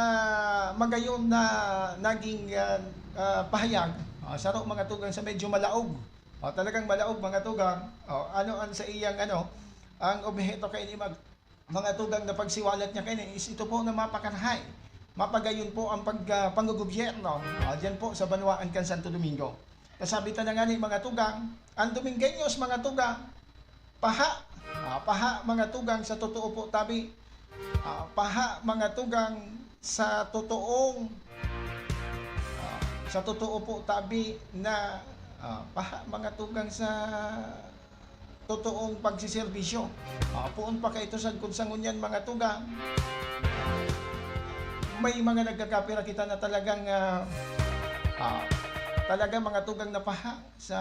magayon na naging, ah, ah, pahayag, ah, saro mga tugang sa medyo malaog. Ah, talagang malaog, mga tugang. Ah, ano ang sa iyang, ano, ang obheto kaini mag-, mga tugang na pagsiwalat niya kaini is ito po na mapakarahay, mapagayon po ang pag-, ah, panggogobyerno, ah, diyan po sa banwaan kan Santo Domingo. Nasabi ta na ngani, mga tugang, ang Domingueños, mga tugang, paha, ah, paha, mga tugang, sa totoo po tabi, ah, paha, mga tugang, sa totoong, ah, sa totoo po tabi na, ah, paha, mga tugang, sa totoong pagseserbisyo. Ah, poon pa kaito sagkod sa ngunyan, mga tugang. May mga nagkakapira kita na talagang, ah, ah, talagang mga tugang napaha sa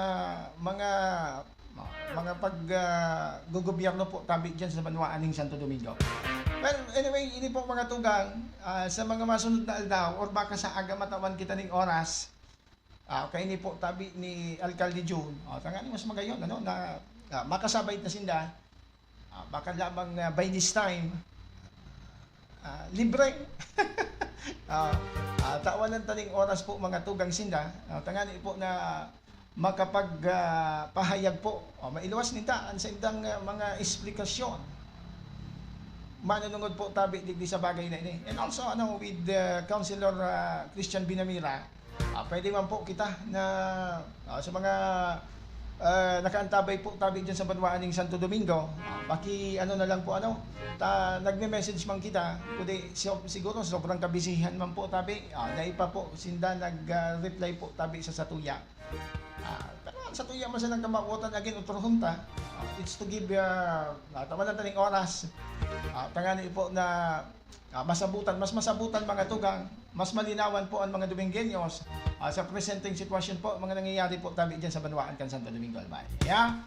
mga, mga pag, ah, gogobyerno po tabi diyan sa banwaan ning Santo Domingo. Well, anyway, ini po mga tugang, ah, sa mga masunod na aldaw or baka sa aga matawan kita ning oras, ah, kaini po tabi ni Alkalde Jun. Ah, tanganing mas magayon, ano, na, ah, makasabay ta sinda. Ah, baka lamang, ah, by this time, ah, libre. Ah, ah, tawan ta ning oras po mga tugang sinda. Ah, tangani po na makapag, ah, pahayag po. O, mailuwas ninda an saindang, ah, mga eksplikasyon. Manunungod po tabi digdi sa bagay na ini. And also, ano, with, ah, Councilor, ah, Christian Binamira, ah, pwede man po kita na, ah, sa mga, ah, nakaantabay po tabi diyan sa banwaan ning Santo Domingo, ah, paki-ano na lang po, ano, ta-, nagme-message man kita, kundi si-, siguro sobrang kabisihan man po tabi, ah, dai pa po sinda nag, ah, reply po tabi sa satuya. Ah, pero ang satuya man silang kamawotan, again, otrohon ta. Ah, it's to give, ah, ah, tawanan ta ning oras. Ah, tangani po na, ah, masabutan, mas masabutan mga tugang, mas malinawan po ang mga Domingueños, ah, sa presenteng sitwasyon po, mga nangyayari po tabi diyan sa banwaan kan Santo Domingo, Albay. Yeah?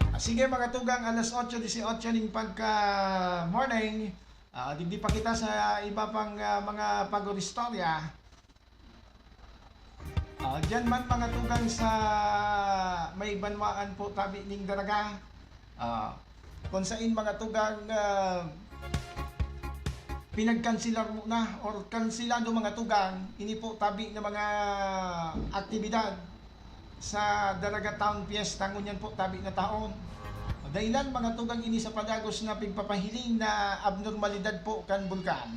Ah, sige mga tugang, alas otso dieciocho ning pagka-morning. Ah, digdi pa kita sa iba pang, ah, mga pag-oristorya. Ah, diyan man mga tugang sa may banwaan po tabi ning Daraga. Ah, kung sain mga tugang, ah, pinagkansilar mo na or kansilado mga tugang, ini po tabi na mga aktibidad sa Daraga Town Fiesta ngunyan po tabi na taon. Dahilan mga tugang ini sa padagos na pigpapahiling na abnormalidad po kan bulkan.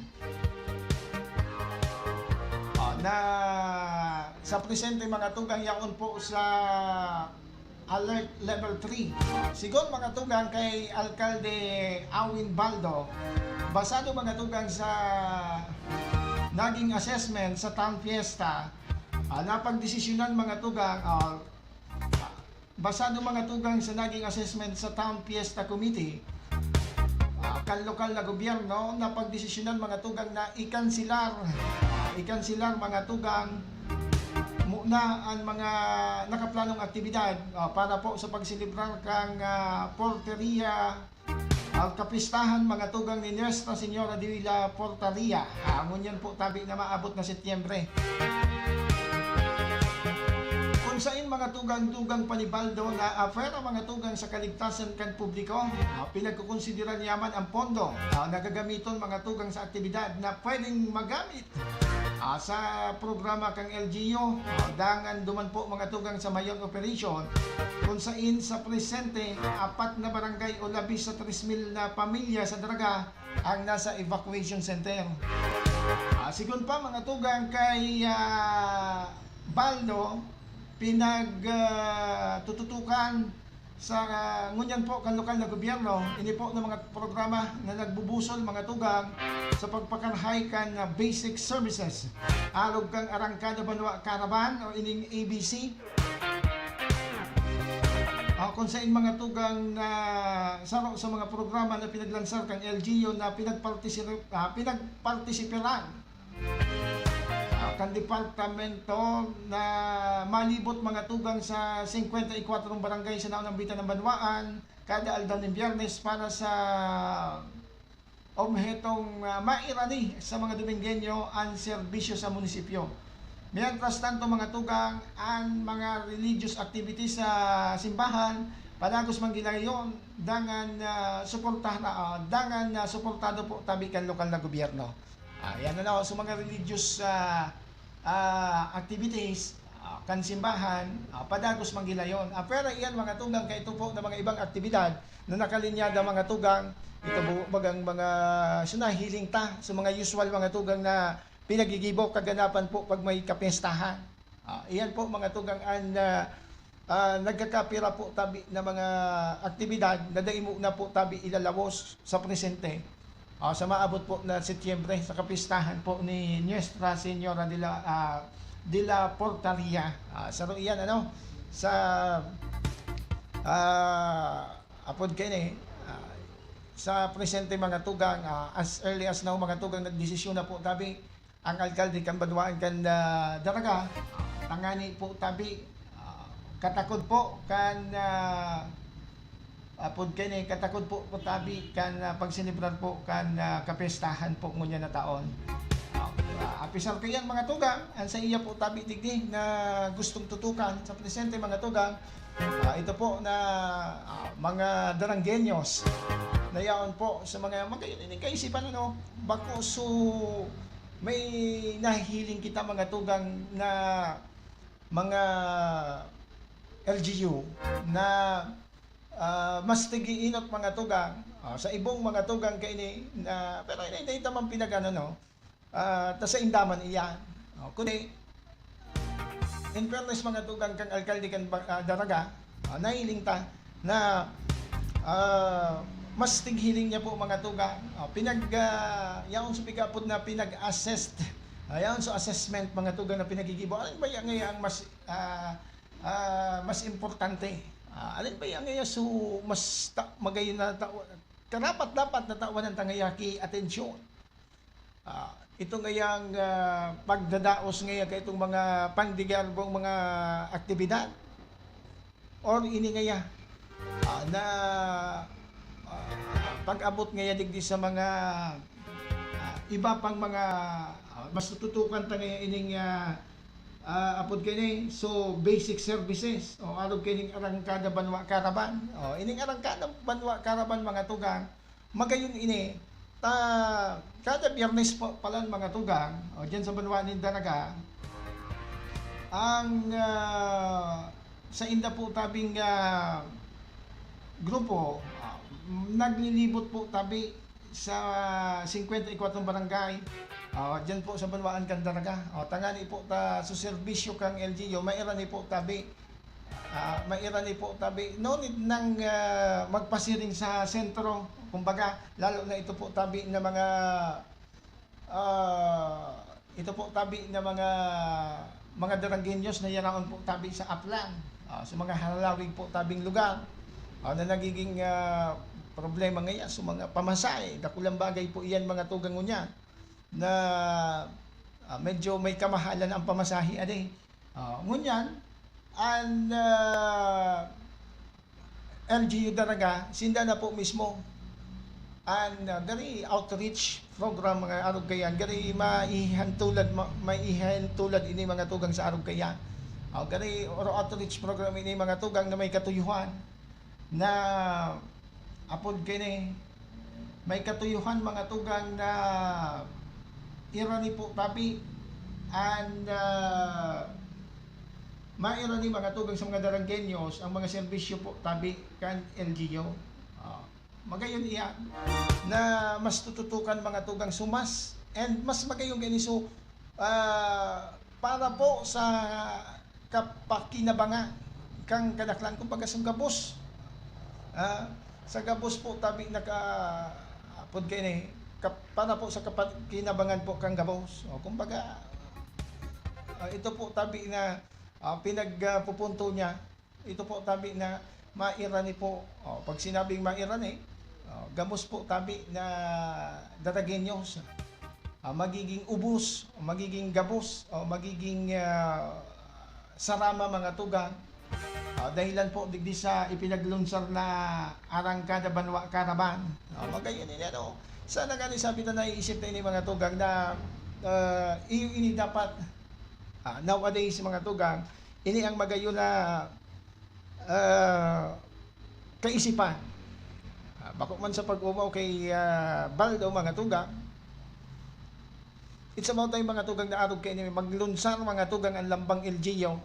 Ah, na sa presente mga tugang yaon po sa alert level three. Sigon mga tugang kay Alkalde Awin Baldo, basado mga tugang sa naging assessment sa Town Fiesta, ah, napagdesisyonan mga tugang, ah, basado mga tugang sa naging assessment sa Town Fiesta Committee, ah, kan lokal na gobyerno, napagdesisyonan mga tugang na ikansilar, ah, ikansilar mga tugang muna ang mga nakaplanong aktibidad, ah, para po sa pagselebrar kan, ah, Porteria, ang kapistahan mga tugang ni Nuestra Señora de la Portaria. Ah, ngunyan po tabi na maabot na Setyembre. Kung sain mga tugang-tugang pa ni Baldo na afera mga tugang sa kaligtasan kan publiko, ah, pinagkukonsidera niya man ang pondo, ah, na gagamiton mga tugang sa aktibidad na pwedeng magamit, ah, sa programa kan L G U, ah, dangan duman po mga tugang sa Mayon Operation, kung sain sa presente, apat na barangay o labis sa tres mil na pamilya sa Daraga ang nasa evacuation center. Ah, sigon pa mga tugang kay, ah, Baldo, pinag, ah, tututukan sa, ah, ngunyan po kan lokal na gobyerno, ini po na mga programa na nagbubusol mga tugang sa pagpakarahay kan, ah, basic services, arog kan Arangkada Banwa Caravan o ining A B C. Ah, kung sain mga tugang na saro sa mga programa na pinaglansar kan L G U na pinagpartisi-, ah, pinagpartisiparan, ah, kan departamento na malibot mga tugang sa singkwenta y kwatro barangay sa naunang bitan ng banwaan, kada aldaw ng Biyernes para sa obhetong, ah, mairani sa mga Domingueño ang serbisyo sa munisipyo. Mientras tanto, mga tugang, ang mga religious activities sa simbahan, padagos man gilayon, dangan, ah, suporta-, ah, dangan, ah, suportado po tabi kan lokal na gobyerno. Ah, yan na lang. So, mga religious, ah, ah, activities, ah, kan simbahan, ah, padagos man gilayon. Ah, pero iyan, mga tugang, kay ito po na mga ibang aktibidad na nakalinyada, mga tugang, ito po bagang mga sinahiling ta sa mga usual, mga tugang, na pinagigibo kaganapan po pag may kapestahan. Ah, iyan po, mga tugang, an, ah, ah, nagkakapira po tabi na mga aktibidad na dai mo na po tabi ilalawos sa presente. Ah, sa maabot po na Setyembre, sa kapistahan po ni Nuestra Señora de la, ah, de la Portaria. Ah, saro iyan, ano, sa Ah, apod kaini, ah, sa presente, mga tugang, ah, as early as now, mga tugang, nagdesisyon na po tabi ang alkalde kan banwaan kan, ah, Daraga. Tangani po tabi, ah, katakod po kan, ah, apod kaini, katakod po po tabi kan, ah, pagselebrar po kan, ah, kapiyestahan po ngunyan na taon. Ah, apisar kaiyan, mga tugang, an saiya po tabi digdi na gustong tutukan sa presente, mga tugang, ah, ito po na, ah, mga Darangueños na yaon po sa mga, magayon ini kaisipan, ano, bako so may nahihiling kita, mga tugang, na mga L G U na, ah, mas tigiinot, mga tugang, ah, sa ibong mga tugang kaini na, pero ini, ini tamang pinag-ano, no? Ah, ta sa indaman iyan. Oh, kundi, in fairness, mga tugang, kang alkalde kan ba-, ah, Daraga, ah, nahiling ta na, ah, mas tighiling niya po, mga tugang. Ah, pinag, ah, yaon sa pigapod na pinag-assessed, ah, yaon sa assessment, mga tugang, na pinagigibo. Alin ba yan ngayon ang mas, ah, ah, mas importante? Ah, alin ba yan ngayon so mas ta-, magayon na ta-, karapat-dapat na tawan ng tangayaki atensyon? Ah, ito ngayang, ah, pagdadaos ngaya kaitong mga pandigarbong mga aktibidad? Or ini ngaya, ah, na, ah, pag-abot ngaya digdi sa mga, ah, iba pang mga, ah, mas tututukan ta ngaya ining, ah, ah, apod kaini, so, basic services, o arog kaining Arangkada Banwa Caravan. O, ining Arangkada Banwa Caravan, mga tugang, magayon ini, ta, kada Biyernes pa, palan, mga tugang, o, diyan sa banwa nin Daraga, ang, ah, sa inda po tabing, ah, grupo, ah, naglilibot po tabi sa singkwenta y kwatro barangay, ah, diyan po sa banwaan kan Daraga. O, tangani po ta sa serbisyo kang L G U, mairani po tabi. Ah, mairani po tabi. No need nang, ah, magpasiring sa sentro, kumbaga, lalo na ito po tabi na mga, ah, ito po tabi na mga, mga Darangueños na yaraon po tabi sa Aplan, ah, sa mga halawig po tabing lugar, ah, na nagiging, ah, problema ngayon sa mga pamasahe. Dakulang bagay po iyan, mga tugang, ngunyan na, ah, medyo may kamahalan ang pamasahe, ade. Ah, ngunyan, an, ah, L G U Daraga, sinda na po mismo an, ah, gari outreach program, mga arog kaiyan, gari maihantulad, ma-, maihantulad ini, mga tugang, sa arog kaiyan. Ah, gari or outreach program ini, mga tugang, na may katuyuhan na apod kaini, may katuyuhan, mga tugang, na irani po tabi an, ah, mairani, mga tugang, sa mga Darangueños ang mga serbisyo po tabi kan L G U. Ah, magayon iyan na mas tututukan, mga tugang, sumas and mas magayon kaini. So, ah, para po sa kapakinabangan kang kadaklan, kumbaga, sa gabos. Ah, sa gabos po tabi naka-, apod kaini, kap-, para po sa kapakinabangan po kang gabos. O, kumbaga, ah, ito po tabi na, ah, pinagpupunto niya, ito po tabi na mairani po. O, pag sinabing mairani, o, gabos po tabi na Daragueños. Ah, magiging ubos, magiging gabos, o magiging, ah, sarama, mga tugang. Ah, dahilan po digdi sa ipinaglunsar na Arangkada Banwa Caravan. Ah, magayon ini, ano. Sana nga ni sabi na naiisip na ini, mga tugang, na, ah, iyo ini dapat, ah, nowadays, mga tugang, ini ang magayon na, ah, kaisipan. Ah, bako man sa pag-omaw kay, ah, Baldo, mga tugang, it's about time, mga tugang, na arog kaini maglunsar, mga tugang, an lambang L G U.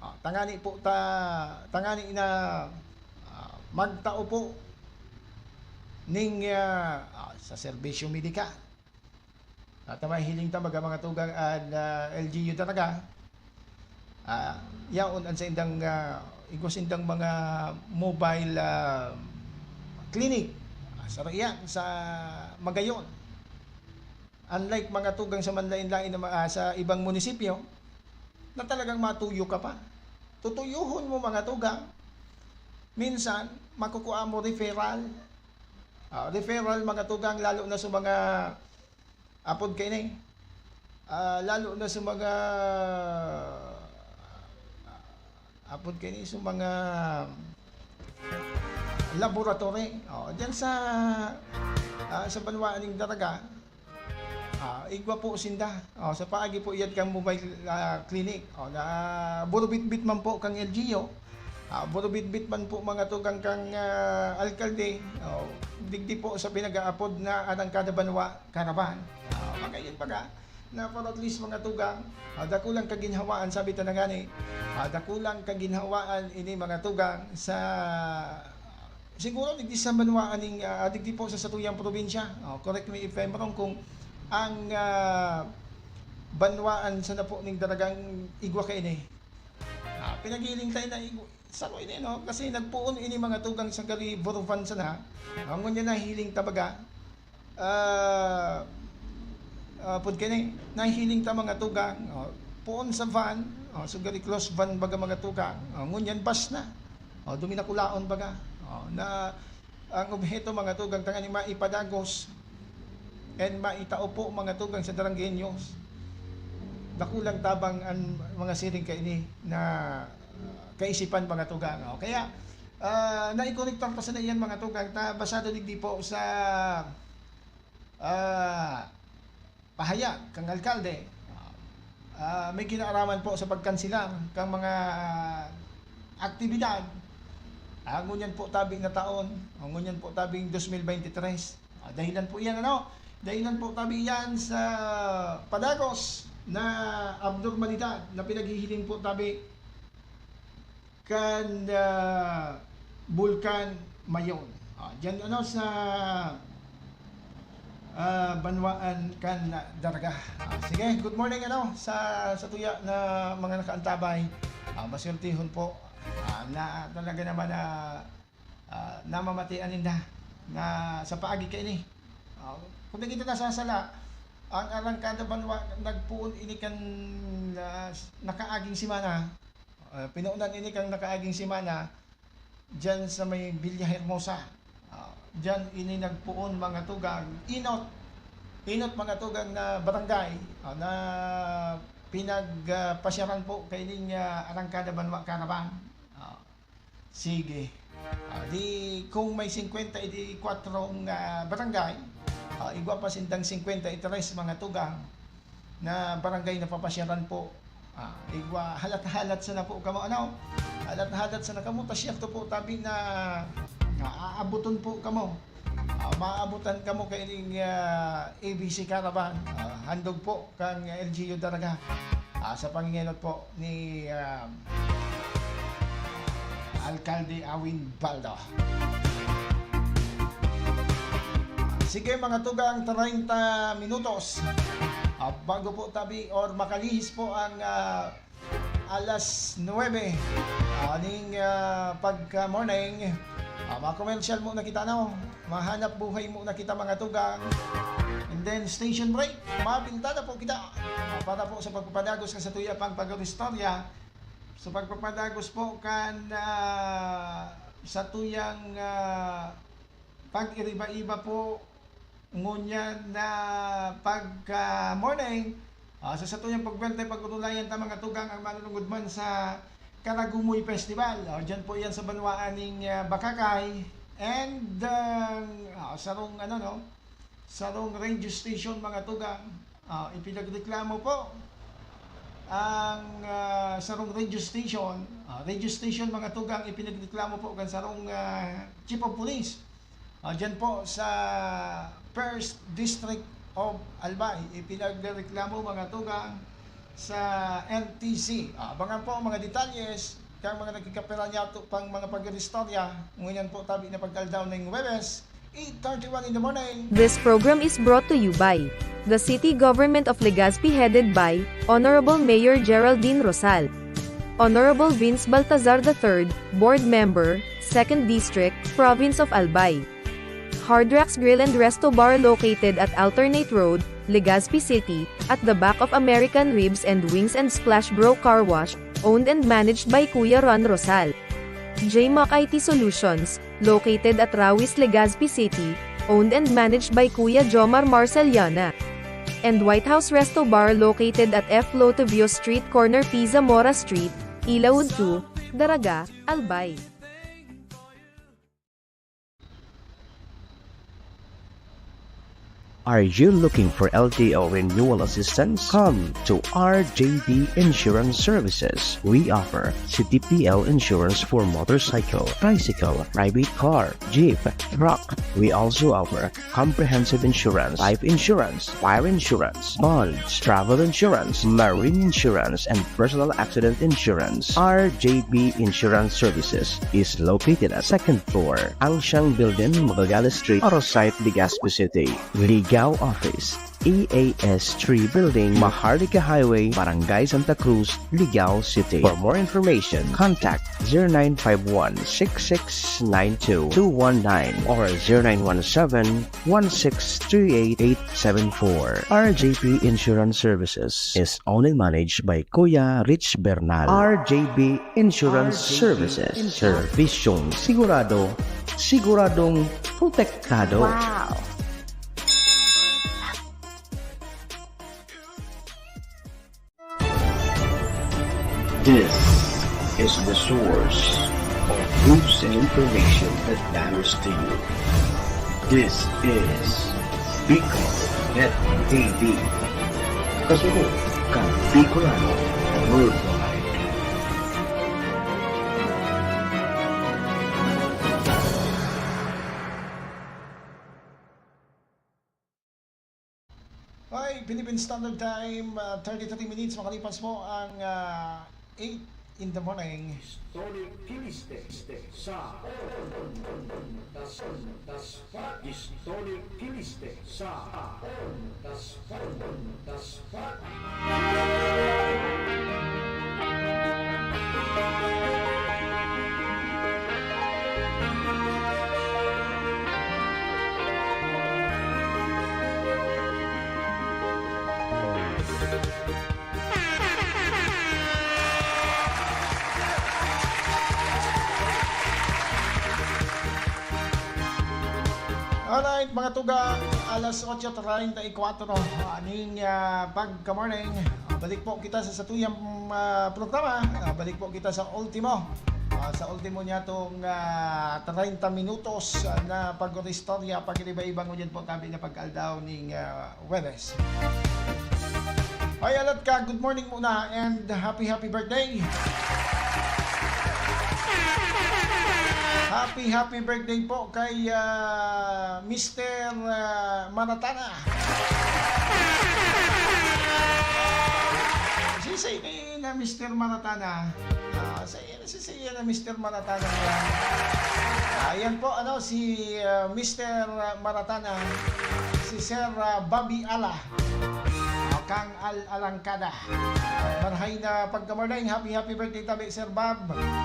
Ah, tangani po ta, tangani na, ah, magtao po ning, ah, ah, sa serbisyo medikal. At mahiling ta, mga, mga tugang, an, ah, L G U talaga. Ah, yaon an saindang, ah, igwa sindang mga mobile, ah, clinic. Ah, saro iyan sa Magayon. Unlike, mga tugang, sa manlain-lain na ma-, ah, sa ibang munisipyo, na talagang matuyo ka pa. Tutuyohon mo, mga tugang, Minsan, makukua mo referral. Ah, referral, mga tugang, lalo na sa mga, apod kaini, ah, lalo na sa mga, apod kaini, sa mga laboratory. Oh, diyan sa, ah, sa banwa ning Daraga, ah, igwa po sinda. Oh, sa paagi po iyan kang mobile, ah, clinic. Oh, na burubitbit man po kang L G U. Ah, burubitbit man po, mga tugang, kang, ah, alkalde. Oh, digdi po sa pinag-aapod na Arangkada Banwa Caravan. Ah, mga iyan baga, na para at least, mga tugang, ah, dakulang kaginhawaan, sabi ta na ngani, ah, dakulang kaginhawaan ini, mga tugang, sa, siguro, digdi sa banwaan ning, ah, digdi po sa satuyang probinsya. Oh, correct me if I'm wrong, kung ang, ah, banwaan sana po ning Daragang igwa kaini. Ah, pinaghiling tayo na igwa, saro ini, no? Kasi nagpoon ini, mga tugang, sa gari Burvan sana. Ah, ngunyan nahiling ta baga. Ah, ah, pud kini, nahiling ta, mga tugang, oh, poon sa van, oh, so gari close van baga, mga tugang, oh, ngunyan bus na. Oh, duminakulaon baga. Oh, na ang obheto, mga tugang, tangani maipadagos and maitao po, mga tugang, sa Daranggeños. Dakulang tabang an mga siring kaini na, ah, kaisipan, mga tugang. Oh, kaya, ah, naikonektar ta sana iyan, mga tugang, ta basado digdi po sa, ah, pahayag kan alkalde. Ah, may kinaaraman po sa pagkanselar kan mga aktibidad. Ah, ngunyan po tabi na taon, o ngunyan po tabing dos mil bente tres. Ah, dahilan po iyan, ano? Dahilan po tabi iyan sa padagos na abnormalidad na pinaghihiling po tabi kan, ah, Bulkan Mayon. Ah, diyan, ano, sa, ah, banwaan kan Daraga. Ah, sige, good morning, ano, sa, sa tuya na mga nakaantabay. Ah, maswertehon po, ah, na talaga naman na, ah, namamatian ninda na sa paagi kaini. Ah, kung di kita nasasala, ang Arangkada Banwa nagpoon ini kan, ah, nakaaging semana. Ah, pinuunan ini kan nakaaging semana diyan sa may Villa Hermosa. Ah, diyan ini nagpoon, mga tugang, inot, inot, mga tugang, na barangay, ah, na pinagpasyaran po kaining, ah, Arangkada Banwa Caravan. Ah, sige. Ah, di kung may singkwenta, edi kwatrong, ah, barangay, ah, igwa pa sindang singkwenta y tres, mga tugang, na barangay na papasyaran po. Ah, igwa, halat-halat sana po kamo, ano? Halat-halat sana kamo, ta siyerto po tabi na, na aaboton po kamo. Ah, maabotan kamo kaining, ah, A B C Caravan. Ah, handog po kang L G U Daraga. Ah, sa pangingenot po ni, ah, Alkalde Awin Baldo. Sige, mga tugang, treinta minutos, ah, bago po tabi or makalihis po ang, ah, alas nuebe, ah, ning, ah, pagka-morning. Ah, mga commercial muna kita, no? Mahanap buhay muna kita, mga tugang. And then, station break. Mapinta na po kita, ah, para po sa pagpapadagos kan satuya pang pag-istorya. Sa pagpapadagos po kan, ah, satuyang, ah, pag-iriba-iba po ngunyan na pagka-morning, ah, sa satuyang pagwerte, pag-urulayan ta, mga tugang, ang manunungod man sa Karagumoy Festival. Ah, diyan po yan sa banwaan ning, ah, Bacacay. And, ah, ah, sarong, ano, no? Sarong radio station, mga tugang. Ah, ipinagreklamo po ang, ah, sarong radio station. Ah, radio station, mga tugang, ipinagreklamo po kan sarong, ah, chief of police. Ah, dyan po sa First District of Albay, ipinagreklamo, mga tugang, sa N T C. Ah, abangan po ang mga detalyes kan mga nagkikapira niyato pang mga pag-iristorya. Ngunyan po tabi na pagkaldaw ning Huwebes, eight thirty-one in the morning. This program is brought to you by the City Government of Legazpi, headed by Honorable Mayor Geraldine Rosal. Honorable Vince Baltazar the third, Board Member, Second District, Province of Albay. Hard Rocks Grill and Resto Bar, located at Alternate Road, Legazpi City, at the back of American Ribs and Wings and Splash Bro Car Wash, owned and managed by Kuya Ron Rosal. J Mac I T Solutions, located at Rawis, Legazpi City, owned and managed by Kuya Jomar Marceliana. And White House Resto Bar, located at F Lotovio Street, corner P Zamora Street, Ilaud two, Daraga, Albay. Are you looking for L T O renewal assistance? Come to R J B Insurance Services. We offer C T P L insurance for motorcycle, tricycle, private car, jeep, truck. We also offer comprehensive insurance, life insurance, fire insurance, bonds, travel insurance, marine insurance, and personal accident insurance. R J B Insurance Services is located at second floor, Angsiang Building, Magallanes Street, Arosite, Legazpi City. Ligao Office, E A S three Building, Maharlika Highway, Barangay Santa Cruz, Ligao City. For more information, contact zero nine five one, six six nine two, two one nine or zero nine one seven, one six three eight, eight seven four. R J P Insurance Services is owned and managed by Kuya Rich Bernal. R J B Insurance Services. Insurance. Serbisyong sigurado, siguradong protektado. Wow! This is the source of news and information that matters to you. This is Bicol Net T V. Kasunod kan Bicolano Worldwide. Okay, Philippine Standard Time, ah, thirty-three minutes, makalipas po ang, ah, eight in the morning. Historic Kiliste sa Ondas, Ondas, Historic Kiliste sa Ondas, Ondas. Alright, mga tugang, alas otso treinta y cuatro, ah, ning, ah, pagka-morning. Ah, balik po kita sa satuyang, ah, programa. Ah, balik po kita sa Ultimo. Ah, sa Ultimo niyatong, ah, treinta minutos, ah, na pag-istorya, pag-iba-iba ngunyan po tabi na pagkaaldaw ning, ah, Huwebes. Ay, Alatka, good morning muna and happy, happy birthday. Happy, happy birthday po kay, ah, Mister, ah, Maratana. Sisay kayo na Mister Maratana? Ah, sa Sisiya na Mister Maratana niya. Ah, yan po, ano, si, ah, Mister Maratana, si Sir, ah, Bobby Ala, ah, kang Al Alangkada. Marhay na pagka-morning, happy, happy birthday tabi, Sir Bob. Ah,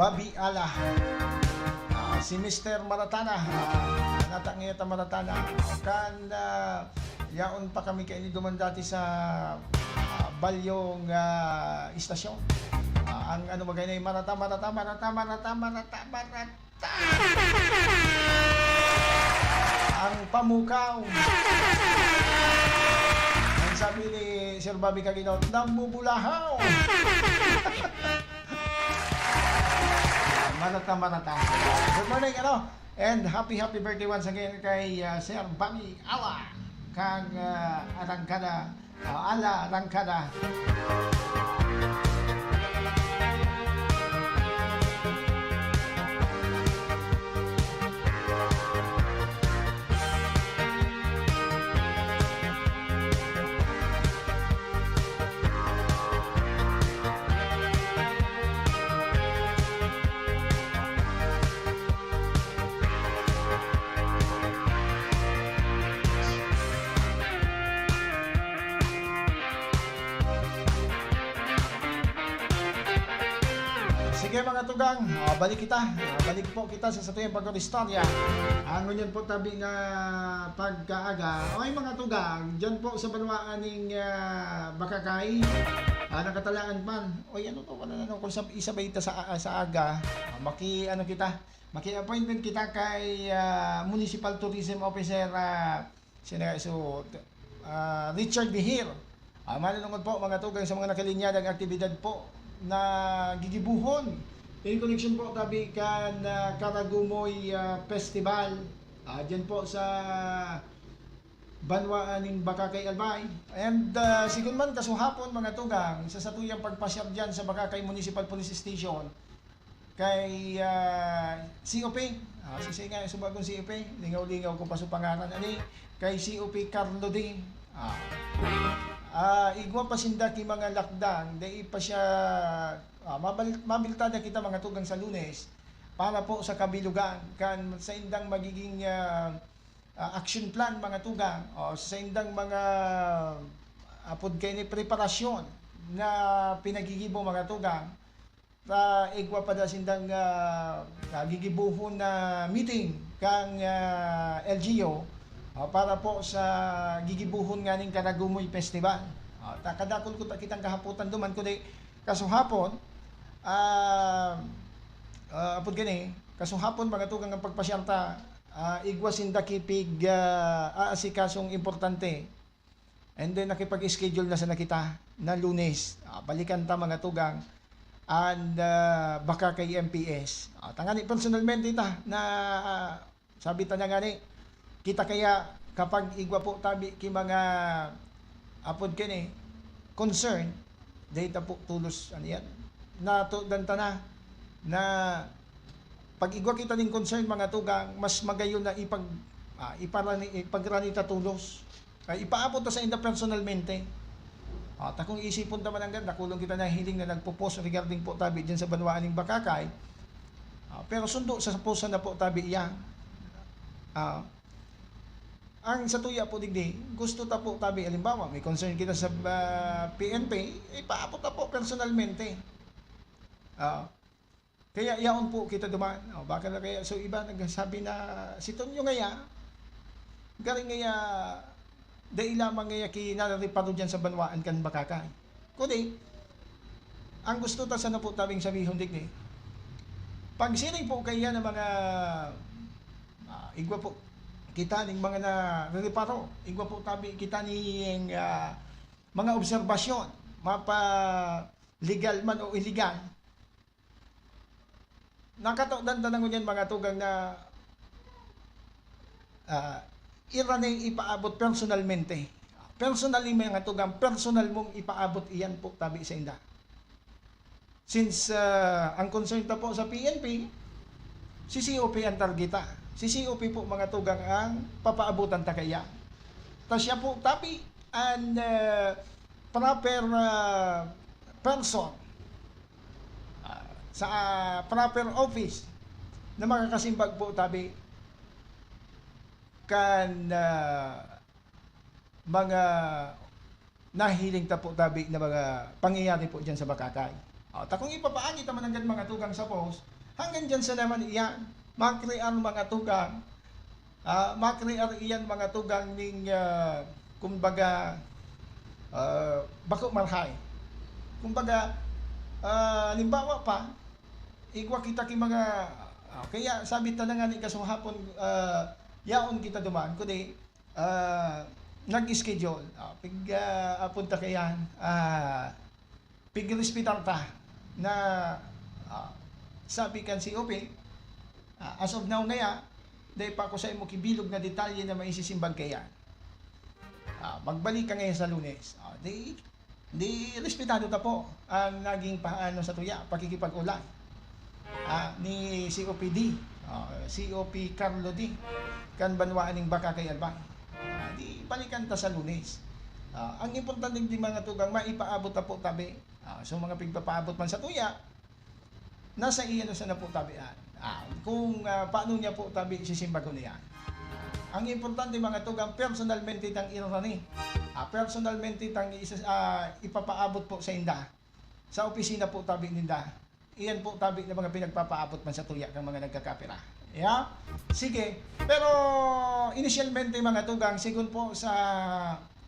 Bobby Ala. Ah, si Mister Maratana, ah, nata ngayon ta Maratana. Kan, ah, Yaon pa kami kaini duman dati sa, ah, Balyong, ah, Istasyon. Ah, ang ano magay na yung Marata, Marata, Marata, Marata, Marata, Marata. Ang pamukaw. Ang sabi ni Sir Bobby Caginaw, "Nambubulahaw." Marata, Marata. Good morning, ano? And happy, happy birthday once again kay, ah, Sir Bobby Ala, kang, ah, Arangkada, ah, Ala Arangkada. Sige, mga tugang, ah, balik kita. Ah, balik po kita sa satuyang pag-istorya. Ah, ngunyan po tabi na pagkaaga. Okay, mga tugang, dyan po sa banwaan ning, ah, Bakakay. Ah, nakatalaan man. Oy, ano to? Wala na, no? Kung sab-, isabay ta sa, ah, sa aga, ah, maki-, ano kita, maki-appointment kita kay, ah, Municipal Tourism Officer, ah, sino nga, so, ah, Richard Bihir. Ah, manunungod po, mga tugang, sa mga nakalinyadang aktibidad po na gigibuhon in connection po tabi kan, ah, Karagumoy, ah, Festival. Ah, dyan po sa banwaan nin Bacacay, Albay. And, ah, sigun man kasuhapon, mga tugang, sa satuyang pagpasyar dyan sa Bacacay Municipal Police Station, kay, ah, C O P. Ah, sisay nga, subagon C O P. Lingaw-lingaw ko pa sa pangaran. Ani, kay C O P Carlo D. Ah. Ah, igwa pa sinda ki mga lakdang, dai pa siya, ah, mabal-, mabiltada kita, mga tugang, sa Lunes para po sa kabilugan kan saindang magiging, ah, ah, action plan, mga tugang, o saindang mga, apod kaini, preparasyon na pinagigibo, mga tugang. Ah, igwa pa da sindang, ah, ah, gigibohon na meeting kan, ah, L G U, ah, para po sa gigibohon nganing Karagumoy Festival. Ah, ta-, kadakul ko ta kitang kahapotan duman, kundi kasuhapon, ah, ah, apod gani, kasuhapon, mga tugang, ang pagpasyar ta, ah, igwa sinda ki pig, ah, aasikasong importante. And then, nakipag-schedule na sana kita na Lunes. Ah, balikan ta, mga tugang, and, ah, Bacacay M P S. Ah, tangani personalmente ta na, ah, sabi ta na ngani, kita kaya kapag igwa po tabi ki mga, apod kini, concern, dai ta po tolos, ano yan, natudan ta na, na pag igwa kita nin concern, mga tugang, mas magayon na ipag-, ah, iparani-, ipagrani ta tolos. Ay, ipaabot ta sainda personalmente. Ah, ta kung isipon ta man nanggad, dakulon kita nahiling na nagpo-post regarding po tabi diyan sa banwaan ning Bacacay. Ah, pero sundo sa post na po tabi iyan. Ah, ang satuya po digdi, gusto ta po tabi, halimbawa, may concern kita sa, ah, P N P, ipaabot ta po personalmente. Ah, kaya yaon po kita duman. O, baka na kaya, so, iba nagsasabi na si Tonyo ngaya, garing ngaya, dai lamang ngaya ki narereparo diyan sa banwaan kan Bacacay. Kundi, ang gusto ta sana po tabing sabihon digdi, pag siring po kaya ng mga, ah, igwa po kita ning mga narereparo, igwa po tabi kita ning, ah, mga obserbasyon, mapa legal man o illegal, nakatodan ta na ngunyan, mga tugang, na, ah, irani ipaabot personalmente. Personally, mga tugang, personal mong ipaabot iyan po tabi sainda. Since, ah, ang concern ta po sa P N P, si C O P ang targeta. Si C O P po, mga tugang, ang papaabotan ta kaiyan. Ta siya po tabi an, ah, proper, ah, person, ah, sa, ah, proper office na makakasimbag po tabi kan, ah, mga nahihiling ta po tabi na mga pangyayari po diyan sa Bacacay. O, ta kung ipapaagi ta man nanggad, mga tugang, sa post, hanggang diyan sa naman iyan, makrear, mga tugang, ah, makrear iyan, mga tugang, ning, ah, kumbaga, ah, bako marahay. Kumbaga, ah, halimbawa pa, igwa kita ki mga, ah, kaya sabi ta na nga ni kasuhapon, ah, yaon kita duman, kundi, ah, nag-schedule. Ah, pig, ah, apunta kaiyan, ah, pigrespetar ta na, ah, sabi kan C O P, ah, as of now ngaya, dai pa ako sa imo kibilog na detalye na maisisimbag kaiyan. Ah, magbalik ka ngayon sa Lunes. Ah, di, di respetado ta po ang naging paano sa tuya, pakikipag-ulay, ah, ni C O P D, ah, C O P Carlo D, kan banwaan ning Bacacay, Albay. Ah, di balikan ta sa Lunes. Ah, ang importante di, mga tugang, maipaabot ta po tabi. Ah, so, mga pigpapaabot man sa tuya, nasa iya na sana po tabi an. Ah, kung, ah, paano niya po tabi sisimbagon iyan. Ang importante, mga tugang, personalmente tang irani. Ah, personalmente tang isa, ah, ipapaabot po sainda sa opisina po tabi ninda. Iyan po tabi na mga pinagpapaabot man sa tuya kan mga nagkakapira. Yeah? Sige. Pero inisyalmente, mga tugang, sigon po sa,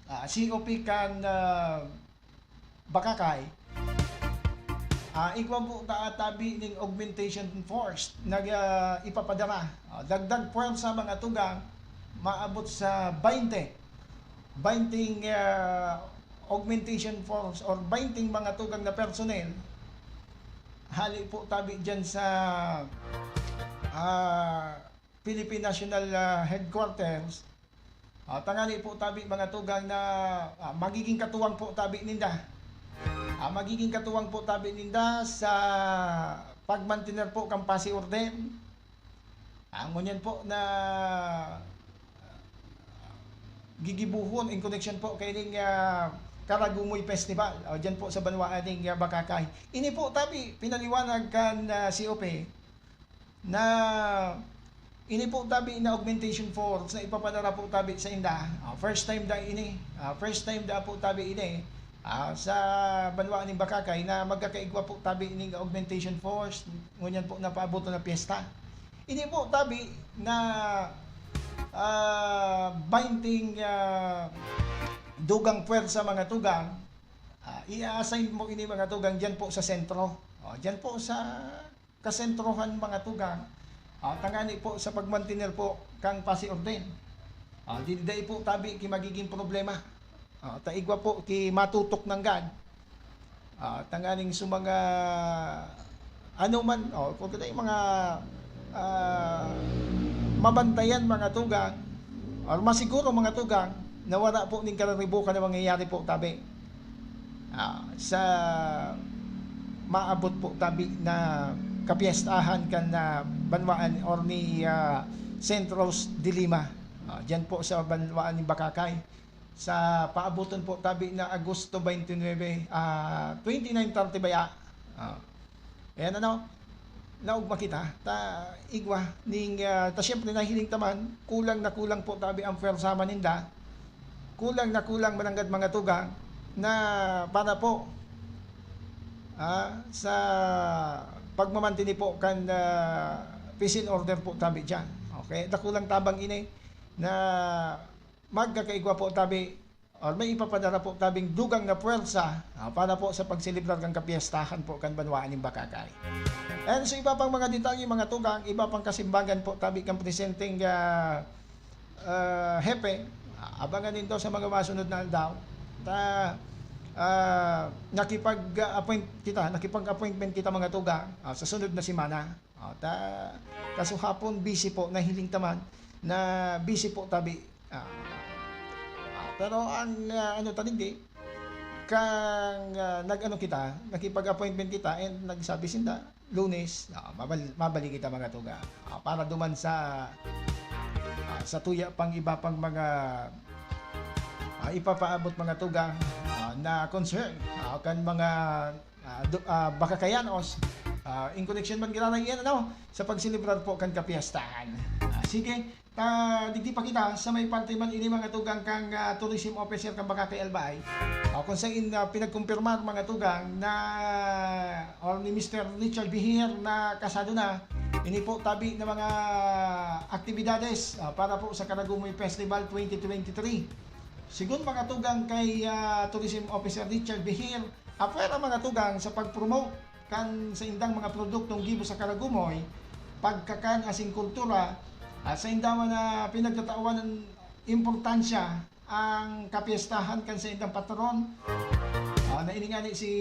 ah, C O P kan, ah, Bakakay. Ah, igwa po ta tabi ning augmentation force na, ah, ipapadara. Ah, dagdag puwersa, mga tugang, maabot sa baynte. Baynting, ah, augmentation force or baynting mga tugang na personnel. Hali po tabi dyan sa, ah, Philippine National, ah, Headquarters. Ah, tangani po tabi, mga tugang, na, ah, magiging katuwang po tabi ninda. Ah, magiging katuwang po tabi ninda sa pagmantener po kan pasi orden. Ah, ngunyan po na gigibohon in connection po kaining, ah, Karagumoy Festival, o, dyan po sa banwaan ning, ah, Bakakay. Ini po tabi, pinaliwanag kan, ah, C O P, na ini po tabi na augmentation force na ipapadara po tabi sa inda. Ah, first time da ini. Ah, first time da po tabi ini. Ah, sa banwaan ning Bakakay na magkakaigwa po tabi ning augmentation force, ngunyan po napaabot na pyesta. Ini po tabi na, ah, baynting, ah, dugang pwersa, mga tugang. Ah, i-assign mo ini, mga tugang, dyan po sa sentro. O, dyan po sa kasentrohan, mga tugang. Ah, tangani po sa pagmantener po kan pasi orden. Ah, di, dai po tabi ki magiging problema. Ah, ta igwa po ki matutok nanggad. Ah, tanganing sa mga ano man, o, kung kita yung mga, ah, mabantayan, mga tugang, or masiguro, mga tugang, na wala po ning kararibukan na mangyayari po tabi. Ah, sa maabot po tabi na kapyestahan kan, ah, banwaan or ni, ah, Saint Rose de Lima. Ah, dyan po sa banwaan ni Bakakay. Sa paaboton po tabi na Agosto twenty-nine, ah, twenty-nine thirty baya. Ah. Ayan, ano, naugma kita, ta igwa ning, ah, ta siyempre nahiling ta man, kulang na kulang po tabi ang pwersa man ninda, kulang na kulang mananggad mga tugang na para po, ah, sa pagmamantini po kan, ah, peace and order po tabi diyan. Okay, dakulang tabang ini na magkakaigwa po tabi or may ipapadara po tabing dugang na puwersa, ah, para po sa pagselebrar kan kapyestahan po kan banwaan nin Bakakay. And sa iba pang mga detalye, mga tugang, iba pang kasimbagan po tabi kan presenteng, ah, ah, hepe, ah, abangan nindo sa mga masunod na aldaw. Ta, ah, nakipag-appoint kita, nakipag-appointment kita, mga tugang, ah, sa sunod na semana. Ah, ta, kaso hapon, busy po, nahiling ta man na busy po tabi. Ah, ah, pero ang, ah, ano ta digdi, kan, ah, nag-ano kita, nakipag-appointment kita and nagsabi sinda, Lunes, ah, mabal-, mabalik kita, mga tugang. Ah, para duman sa, ah, sa tuya pang iba pang mga, ah, ipapaabot, mga tugang, ah, na concern, ah, kan mga ah, do-, ah, Bakakayanos, ah, in connection man giraray iyan, ano, sa pagselebrar po kan kapiyestahan. Ah, sige, ta, digdi pa kita sa may parte man ini, mga tugang, kan, ah, tourism officer kan Bakakay Albay. Ah, kung sain, ah, pinagkumpirmar, mga tugang, na, or ni Mister Richard Bihir na kasado na, ini po tabi na mga aktibidades, ah, para po sa Karagumoy Festival twenty twenty-three. Sigon, mga tugang, kay, ah, Tourism Officer Richard Bihir, apwera, mga tugang, sa pag-promote kan saindang mga produktong gibo sa Karagumoy, pagkakan asin kultura, at sainda man na pinagtatawan ng importansya ang kapyestahan kan saindang patron, ah, na ini ngani si,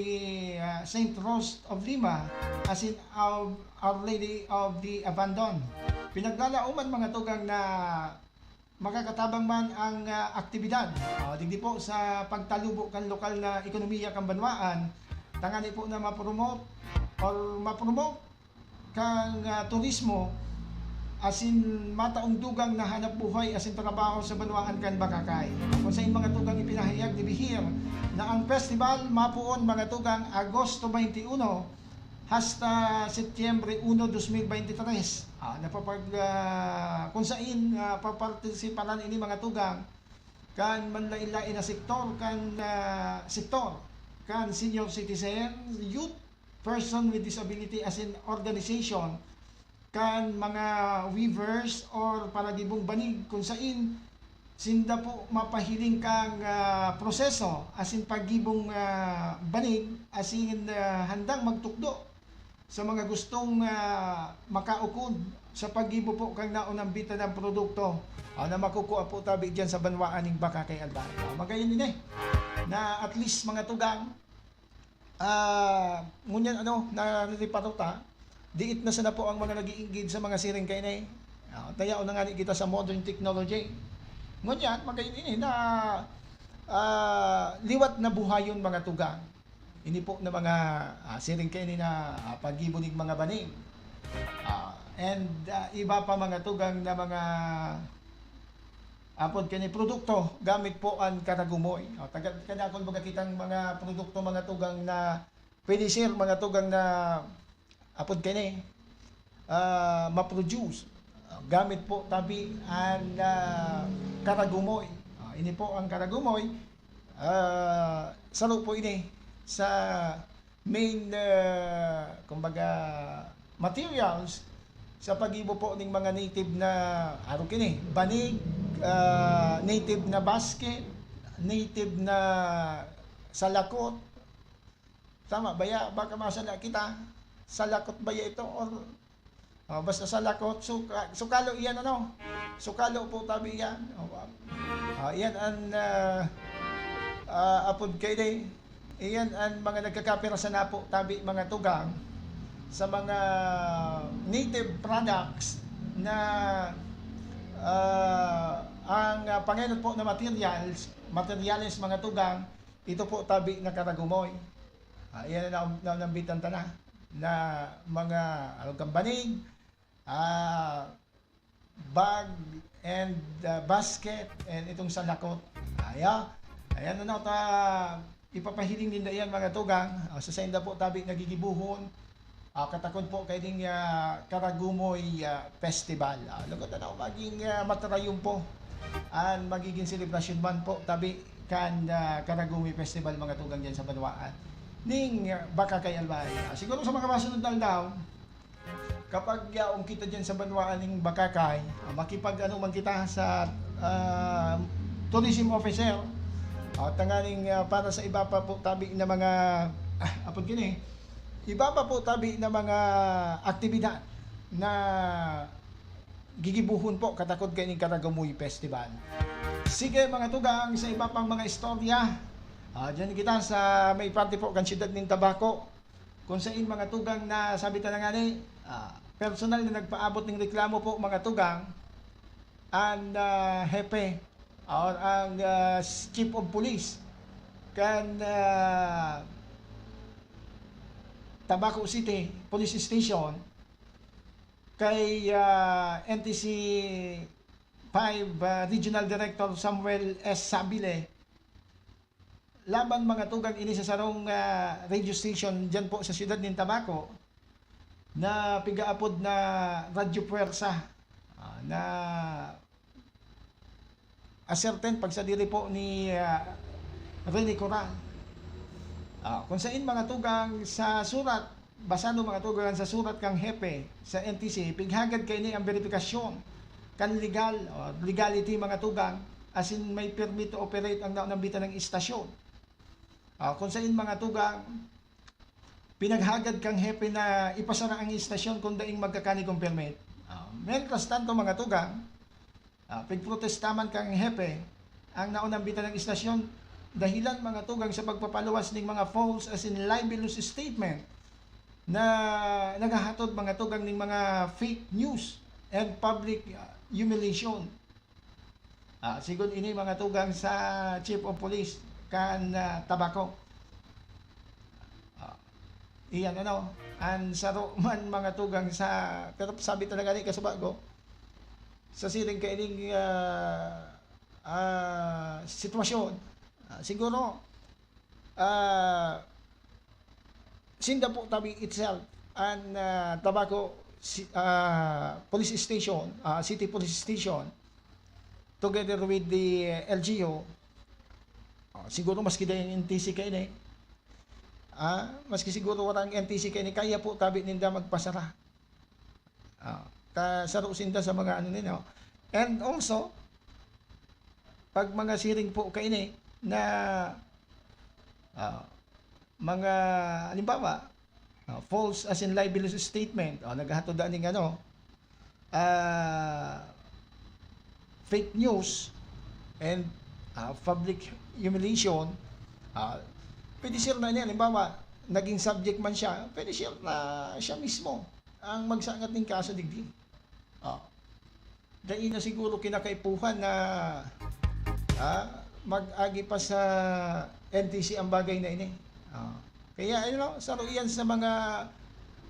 ah, Saint Rose of Lima asin of Our Lady of the Abandon. Pinaglalaoman, mga tugang, na makakatabang man ang, ah, aktibidad, ah, digdi po sa pagtalubo kan lokal na ekonomiya kan banwaan, tangani po na ma-promote or ma-promote kan, ah, turismo asin mataong dugang na hanap buhay asin trabaho sa banwaan kan Bakakay. Kung sain, mga tugang, ipinahayag ni Bihir na ang festival mapoon, mga tugang, Agosto twenty-one hasta Setyembre uno, dos mil bente tres. Ah, napapag-, ah, kung sain, ah, papartisiparan ini, mga tugang, kan manlain-lain na sektor, kan, ah, sektor, kan senior citizen, youth, person with disability asin organization, kan mga weavers or paragibong banig, kung sain sinda po mapahiling kang, ah, proseso asin paggibong, ah, banig asin, ah, handang magtukdo sa mga gustong, ah, makaukod sa paggibo po kan naunambitan na produkto, ah, na makukua po tabi diyan sa banwaan ning Bacacay Albay. Ah, magayon ini na at least, mga tugang, ah, ngunyan ano, naririparuta, diit na sana po ang mga nag-i-engage sa mga siring kaini. Ah, tayaon na ngani kita sa modern technology. Ngunyan, magayon ini na, ah, liwat na buhayon, mga tugang. Ini po na mga, ah, siring kaini na, ah, paggibo ning mga banig. Ah, and, ah, iba pa, mga tugang, na mga apod kani produkto gamit po an karagumoy. O, taga-, kadakol baga kitang mga produkto, mga tugang, na pwede, sir, mga tugang, na apod kani, ah, ma-produce gamit po tabi an, ah, karagumoy. Ah, ini po ang karagumoy, ah, saro po ini sa main, ah, kumbaga, materials sa paggibo po ning mga native na, arog kini, banig, ah, native na basket, native na salakot. Tama ba ya? Baka masala kita. Salakot ba ya ito? Or, ah, basta salakot, suka-, sukalo iyan, ano? Sukalo po tabi iyan. O, ah, iyan an, ah, ah, apod kaini. Iyan an mga nagkakapira sana po tabi, mga tugang, sa mga native products na, ah, ang, ah, pangenot po na materials, materyales, mga tugang, ito po tabi na karagumoy. Ah, iyan na, na, naunambitan ta na, na mga arog kan banig, ah, bag and, ah, basket, and itong salakot. Aya, ayan na, ta ipapahiling ninda iyan, mga tugang, ah, sa sainda po tabi nagigibohon, ah, katakod po kaining, ah, Karagumoy, ah, Festival. Ah, lugod na maging, ah, matarayon po an magiging selebrasyon man po tabi kan, ah, Karagumoy Festival, mga tugang, diyan sa banwaan ning, ah, Bacacay Albay. Ah, siguro sa mga masunod na aldaw, kapag yaon kita diyan sa banwaan ning Bacacay, ah, makipag-ano man kita sa, ah, tourism officer, ah, tanganing, ah, para sa iba pa po tabi na mga, ah, apod kini, iba pa po tabi na mga aktibidad na gigibohon po katakod kaining Karagumoy Festival. Sige, mga tugang, sa iba pang mga istorya, ah, diyan kita sa may parte po kan siyudad nin Tabaco. Kung sain, mga tugang, na sabi ta na ngani, ah, personal na nagpaabot ning reklamo po, mga tugang, an, ah, hepe or ang, ah, chief of police kan, ah, Tabaco City Police Station kay, ah, N T C five, ah, Regional Director Samuel S. Sabile, laban, mga tugang, ini sa sarong, ah, radio station diyan po sa siyudad nin Tabaco na pigaapod na Radyo Puwersa, ah, na aserten pagsadiri po ni, ah, Rene Coral. Ah, kung sain, mga tugang, sa surat, basado, mga tugang, sa surat kang hepe sa N T C, pighagad kaini ang beripikasyon kan legal, o legality, mga tugang, asin may permit to operate ang naunambitan na istasyon. Ah, kung sain, mga tugang, pinaghagad kang hepe na ipasara ang istasyon kung daing magkakani kong permit. Ah, mientras tanto, mga tugang, ah, pigprotesta man kang hepe ang naunambitan na istasyon, dahilan, mga tugang, sa pagpapaluwas ning mga false asin libelous statement na naghahatod, mga tugang, ning mga fake news and public, ah, humiliation. Ah, sigon ini, mga tugang, sa Chief of Police kan, ah, Tabaco. Ah, iyan, ano, an saro man, mga tugang, sa, pero sabi talaga ni kasubago, sa siring kaining, ah, ah, sitwasyon, ah, siguro, ah, sinda po tabi itself, an, ah, Tabaco si-, ah, Police Station, ah, City Police Station, together with the L G U, ah, siguro maski dai ang N T C kaini, ah, maski siguro wala ang N T C kaini, kaya po tabi ninda magpasara. Ah, ta-, saro sinda sa mga ano nila. And also, pag mga siring po kaini na, ah, mga, halimbawa, ah, false as in libelous statement, o naghahatod na ning ano, ah, fake news and, ah, public humiliation, ah, pwede, sir, na ini, halimbawa, naging subject man siya, pwede, sir, na siya mismo ang magsangat ning kaso digdi. Ah, dai na siguro kinakaipuhan na, ah, mag-agi pa sa N T C ang bagay na ini. Ah, kaya, ano, saro iyan sa mga,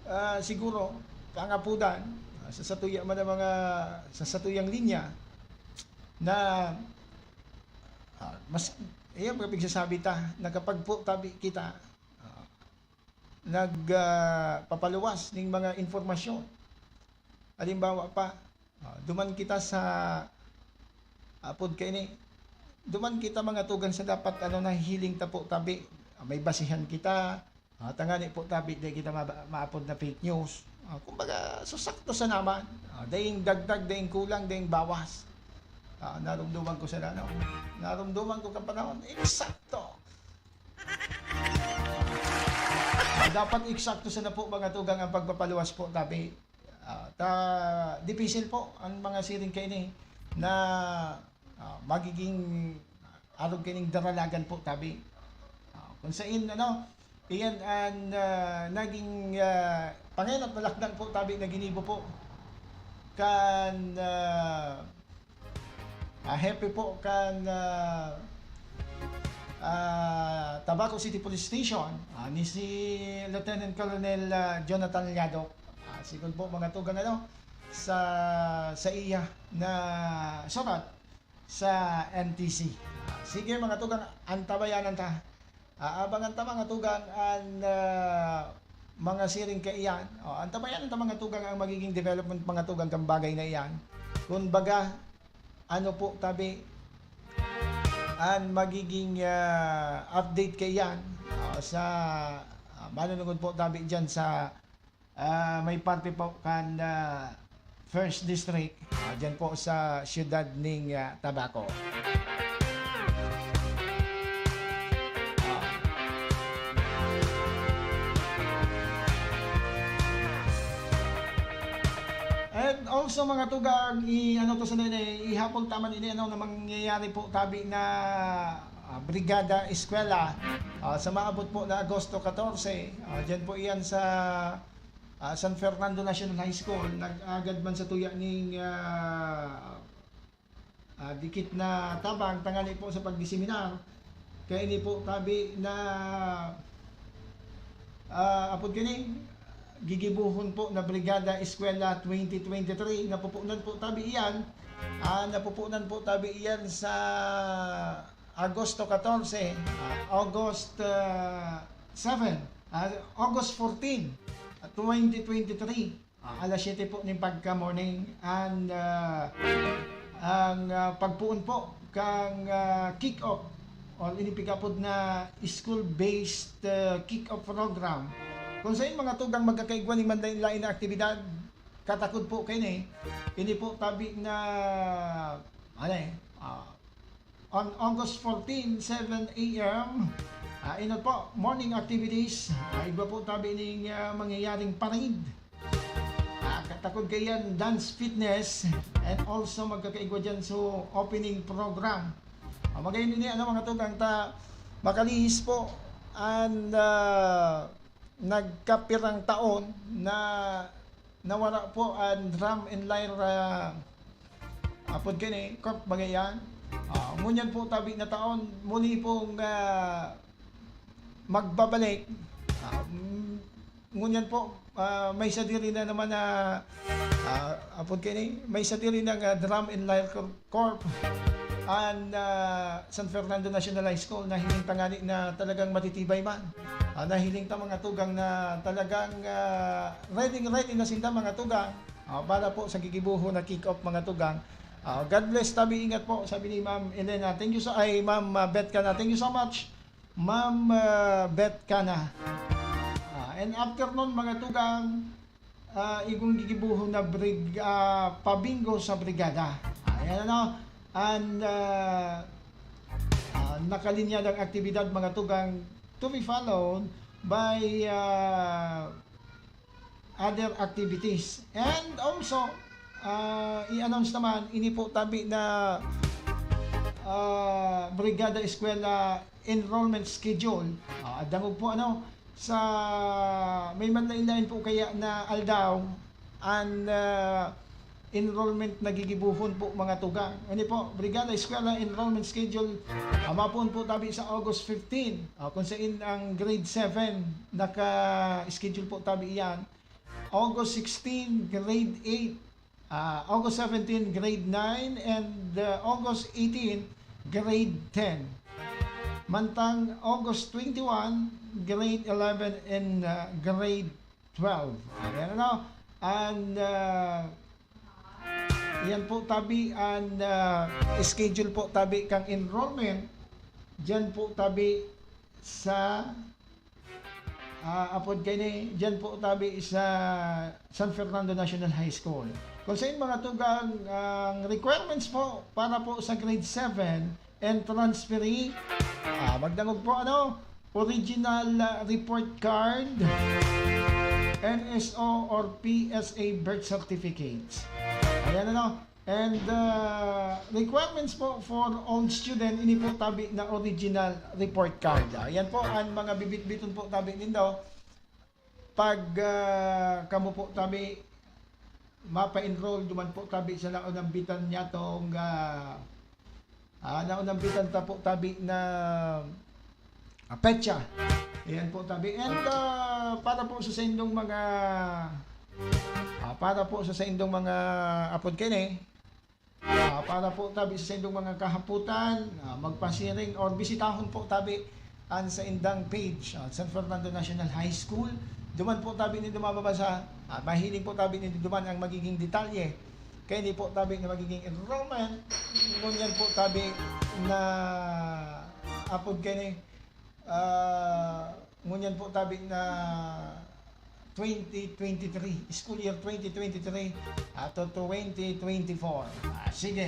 ah, siguro, pangapudan, ah, sa satuya man ang mga, sa satuyang linya na, ah, mas, iyan mga pigsasabi ta, na kapag po tabi kita, ah, nag, ah, papaluwas ning mga impormasyon. Halimbawa pa, ah, duman kita sa, apod kaini, duman kita mga tugang sa dapat, ano, nahihiling ta po tabi. Ah, may basihan kita, ah, tangani po tabi, di kita ma-, maapod na fake news. Ah, kumbaga, susakto sa naman. Ah, daing dagdag, daing kulang, daing bawas. Ah, narumduman ko sa ano, narumduman ko kapanahon, eksakto. Ah, dapat eksakto sana po, mga tugang, ang pagpapaluwas po, tabi. Ah, ta, dipisil po ang mga siring kaini na, ah, magiging arog kaining daralagan po, tabi. Ah, kung sain, ano, iyan ang, ah, naging, ah, pangenot na lakdang po, tabi, na ginibo po kan, ah, ah, hepe po kan, ah, ah, Tabaco City Police Station, ah, ni si Lieutenant Colonel, ah, Jonathan Llado. Ah, sigon po, mga tugang, ano, sa, sa iya na surat sa N T C. Ah, sige, mga tugang, antabayanan ta. Ah, abangan ta, mga tugang, an, ah, mga siring kaiyan. O, antabayanan ta, mga tugang, ang magiging development, mga tugang, kan bagay na iyan. Kun baga, ano po, tabi, an magiging, ah, update kaiyan, ah, sa, ah, manunungod po, tabi, diyan sa, ah, may parte po kan, ah, First District, ah, diyan po sa siyudad ning, ah, Tabaco. Ah. And also, mga tugang, i-, ano to sa nene, ihapon ta man ini, ano, na mangyayari po, tabi, na, ah, Brigada Eskwela, ah, sa maabot po na Agosto katorse. Ah, diyan po iyan sa, ah, San Fernando National High School. Nag-agad man sa tuya ning, ah, ah, dikit na tabang tangani po sa pagdiseminar. Kaya ini po, tabi, na, ah, apod kini, gigibohon po na Brigada Eskwela twenty twenty-three. Napupunan po, tabi, iyan. Ah, napupunan po, tabi, iyan sa Agosto katorse, ah, August, ah, seven, ah, August fourteen, ah, twenty twenty-three. Ah, alas siyete po nin pagka-morning, and, ah, ang, ah, pagpoon po kan, ah, kick-off o ini pig-apod na school-based, ah, kick-off program, kung sain mga tugang magkakaigwa nin manlaen-laen na aktibidad, katakod po kaini, ini po tabi na, ano eh, ah, on August fourteen, seven A M. Ah, inot po, morning activities. Ah, igwa po tabi ning, ah, mangyayaring parade. Ah, katakod kaiyan, dance fitness, and also magkakaigwa diyan so opening program. Ah, magayon ini, ano, mga tugang, ta makalihis po an, ah, nagkapirang taon na nawara po an Drum and Lyre, ah, apod kini, Corp, bagay yan. Ah, ngunyan po, tabi na taon, muli pong, ah, magbabalik. Ah, mm, ngunyan po, ah, may sadiri na naman na, ah, apod kini, may sadiri na nga Drum and Lyre Corp, Corp an, ah, San Fernando National High School. Nahiling ta ngani na talagang matitibay man. Ah, nahiling ta, mga tugang, na talagang, ah, ready, ready na sinda, mga tugang, ah, para po sa gigibohon na kick-off, mga tugang. Ah, God bless, tabi, ingat po, sabi ni Ma'am Elena. Thank you so, ay, Ma'am, ah, Beth Cana. Thank you so much, Ma'am, ah, Beth Cana. Ah, and afternoon, mga tugang, ah, igong gigibohon na brig-, ah, pabingo sa brigada. Ayan, ano, an, ah, ah, nakalinyadang aktibidad, mga tugang, to be followed by, ah, other activities. And also, ah, i-announce naman, ini po tabi na, ah, Brigada Eskwela enrollment schedule. Ah, dangog po, ano, sa may manlain-lain po kaya na aldaw, an, ah, enrollment na gigibohon po, mga tugang. Ano po, Brigada Eskwela Enrollment Schedule, ah, mapoon po tabi sa August fifteen, ah, kung sain ang grade seven naka-schedule po tabi iyan. August sixteen, grade eight. Ah, August seventeen, grade nine, and, ah, August eighteen, grade ten. Mantang August twenty-one, grade eleven and, ah, grade twelve. Ayan, ano? And, ah, yan po tabi an, ah, schedule po tabi kang enrollment. Diyan po tabi sa, ah, apod kaini, diyan po tabi sa San Fernando National High School. Kung sain, mga tugang, ang requirements po para po sa grade seven, entrance fee, ah, magdangog po, ano, original, ah, report card, N S O or P S A birth certificates. Ayan, ano. And, ah, requirements po for all student, ini po tabi na original report card. Ayan po, ang mga bibitbiton po tabi nindo. Pag, ah, kamo po tabi mapa-enroll, duman po tabi sa naunambitan niyatong, ah, ah, naunambitan ta po tabi na, ah, petsa. Ayan po tabi. And, ah, para po sa saindong mga, ah, para po sa saindong mga apod kaini, ah, para po tabi sa saindong mga kahapotan, ah, magpasiring or bisitahon po tabi an saindang page, ah, San Fernando National High School. Duman po tabi nindo mababasa, ah, mahiling po tabi nindo duman ang magiging detalye. Kaini po tabi na magiging enrollment, ngunyan po tabi na apod kaini, ah, ngunyan po tabi na twenty twenty-three, school year twenty twenty-three ato twenty twenty-four. Ah, sige.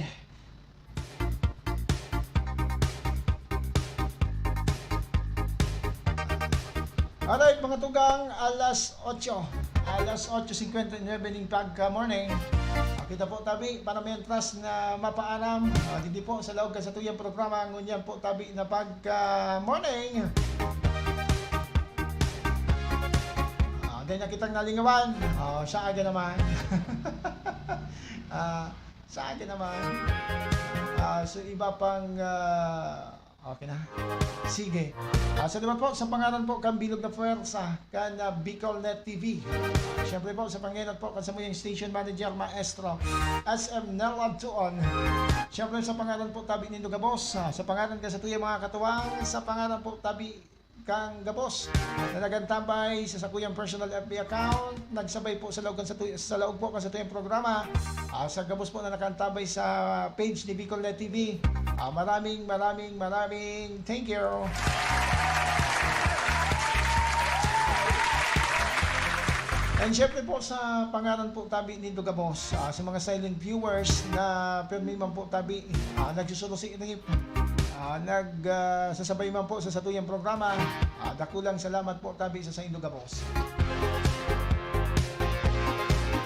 Alright, mga tugang, alas otso. Alas otso cincuenta y nueve ning pagka-morning. Ah, kita po tabi, para mientras na mapaaram, ah, digdi po sa laog kan satuyang programa, ngunyan po tabi na pagka-morning. Ah, dahil na kitang nalingawan, ah, sa aga naman. Ah, sa akin naman, ah, so iba pang, ah, okay na. Sige. Ah, sa naman po, sa pangaran po kan bilog na pwersa kan, ah, Bicol Net T V. Siyempre po, sa pangenot po kan samuyang station manager, maestro, S M Nel Adtuon. Siyempre, sa pangaran po tabi nindo gabos, ah, sa pangaran kan satuyang mga katuwang, sa pangaran po tabi kan gabos na nagantambay sa sakuyang personal F B account, nagsabay po sa laog kan satu-, sa laog po kan satuyang programa, ah, sa gabos po na nakantabay sa page ni Bicol Net T V. Ah, maraming, maraming, maraming thank you. And syempre po, sa pangaran po tabi nindo gabos, ah, sa mga silent viewers na pirmi man po tabi, ah, nagsusurusi, ah, nag, ah, sasabay man po sa satuyang programa, ah, dakulang salamat po tabi sa saindo gabos.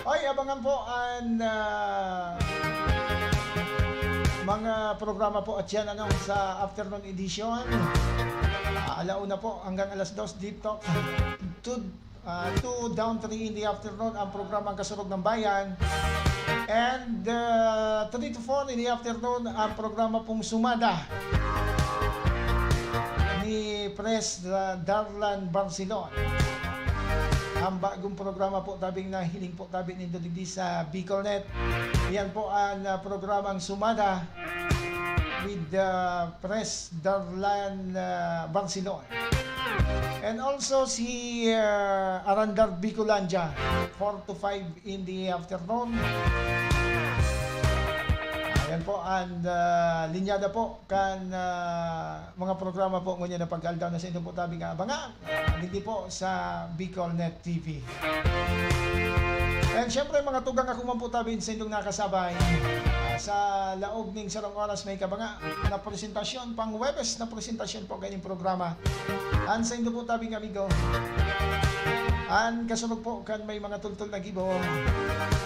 Oy, abangan po an, ah, mga programa po at yan, ano, sa afternoon edition. Ah, ala una po hanggang alas dos, Deep Talk. Two, ah, two down three in the afternoon, ang programang Kasurog ng Bayan. And, ah, three to four in the afternoon, ang programa pong Sumada ni Pres, ah, Darlan Barcelon. Ang bagong programa po, tabing nahiling po, tabi nindo digdi sa Bicolnet. Yan po ang, ah, programang Sumada with, ah, Pres Darlan, ah, Barcelon. And also si, ah, Arandar Bicolandia, four to five in the afternoon. Ayan po, and, ah, linyada po kan, ah, mga programa po ngunyan na pagkaaldaw na sa inyo po tabi nga abangan. Ah, digdi po sa Bicolnet T V. And syempre, mga tugang, ako man po tabi an saindong nakasabay, ah, sa laog ning sarong oras may kabanga na presentasyon, pang Huwebes na presentasyon po kaning programa. An saindo po tabing amigo, an kasurog po kan may mga tultol na gibo,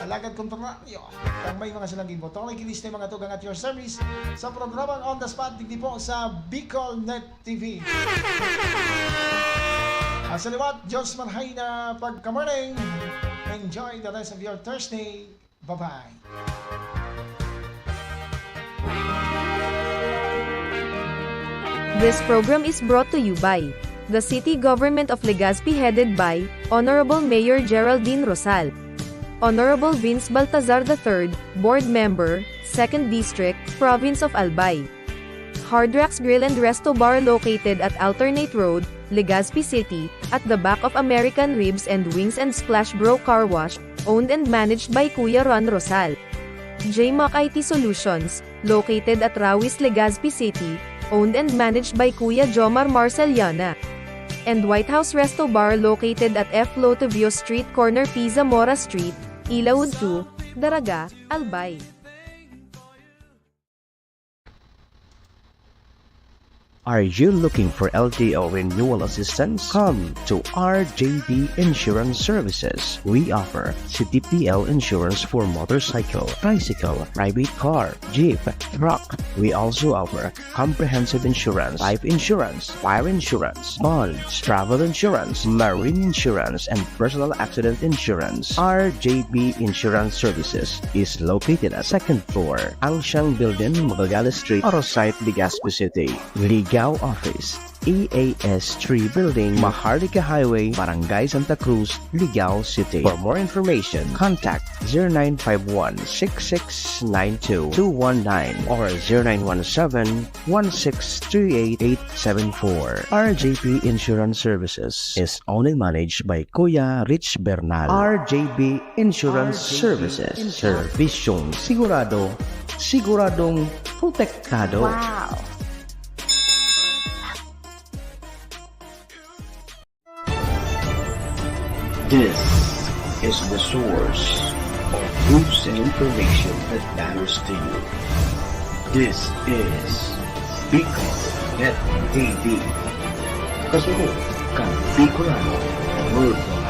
alagad kontraryo kan may mga salang gibo. Tony Giliste, mga tugang, at your service sa programang On the Spot digdi po sa Bicol Net T V. Ah, sa liwat, Diyos marhay na pagka-morning. Enjoy the rest of your Thursday. Bye-bye. This program is brought to you by the City Government of Legazpi, headed by Honorable Mayor Geraldine Rosal, Honorable Vince Baltazar the third, Board Member, Second District, Province of Albay. Hard Rocks Grill and Resto Bar, located at Alternate Road, Legazpi City, at the back of American Ribs and Wings and Splash Bro Car Wash, owned and managed by Kuya Ron Rosal. J Mac I T Solutions, located at Rawis, Legazpi City, owned and managed by Kuya Jomar Marceliana. And White House Resto Bar, located at F Lotovio Street, corner P Zamora Street, Ilaud two, Daraga, Albay. Are you looking for L T O renewal assistance? Come to R J B Insurance Services. We offer C D P L insurance for motorcycle, tricycle, private car, jeep, truck. We also offer comprehensive insurance, life insurance, fire insurance, bonds, travel insurance, marine insurance, and personal accident insurance. R J B Insurance Services is located at second floor, Angsiang Building, Magallanes Street, Arosite, Legazpi City. Ligao Office, E A S three Building, Maharlika Highway, Barangay Santa Cruz, Ligao City. For more information, contact zero nine five one, six six nine two, two one nine or zero nine one seven, one six three eight, eight seven four. R J P Insurance Services is owned and managed by Kuya Rich Bernal. R J B Insurance Services. Serbisyong sigurado, siguradong protektado. Wow! This is the source of news and information that matters to you. This is Bicol Net T V. Kasunod kan Bicolano, the word of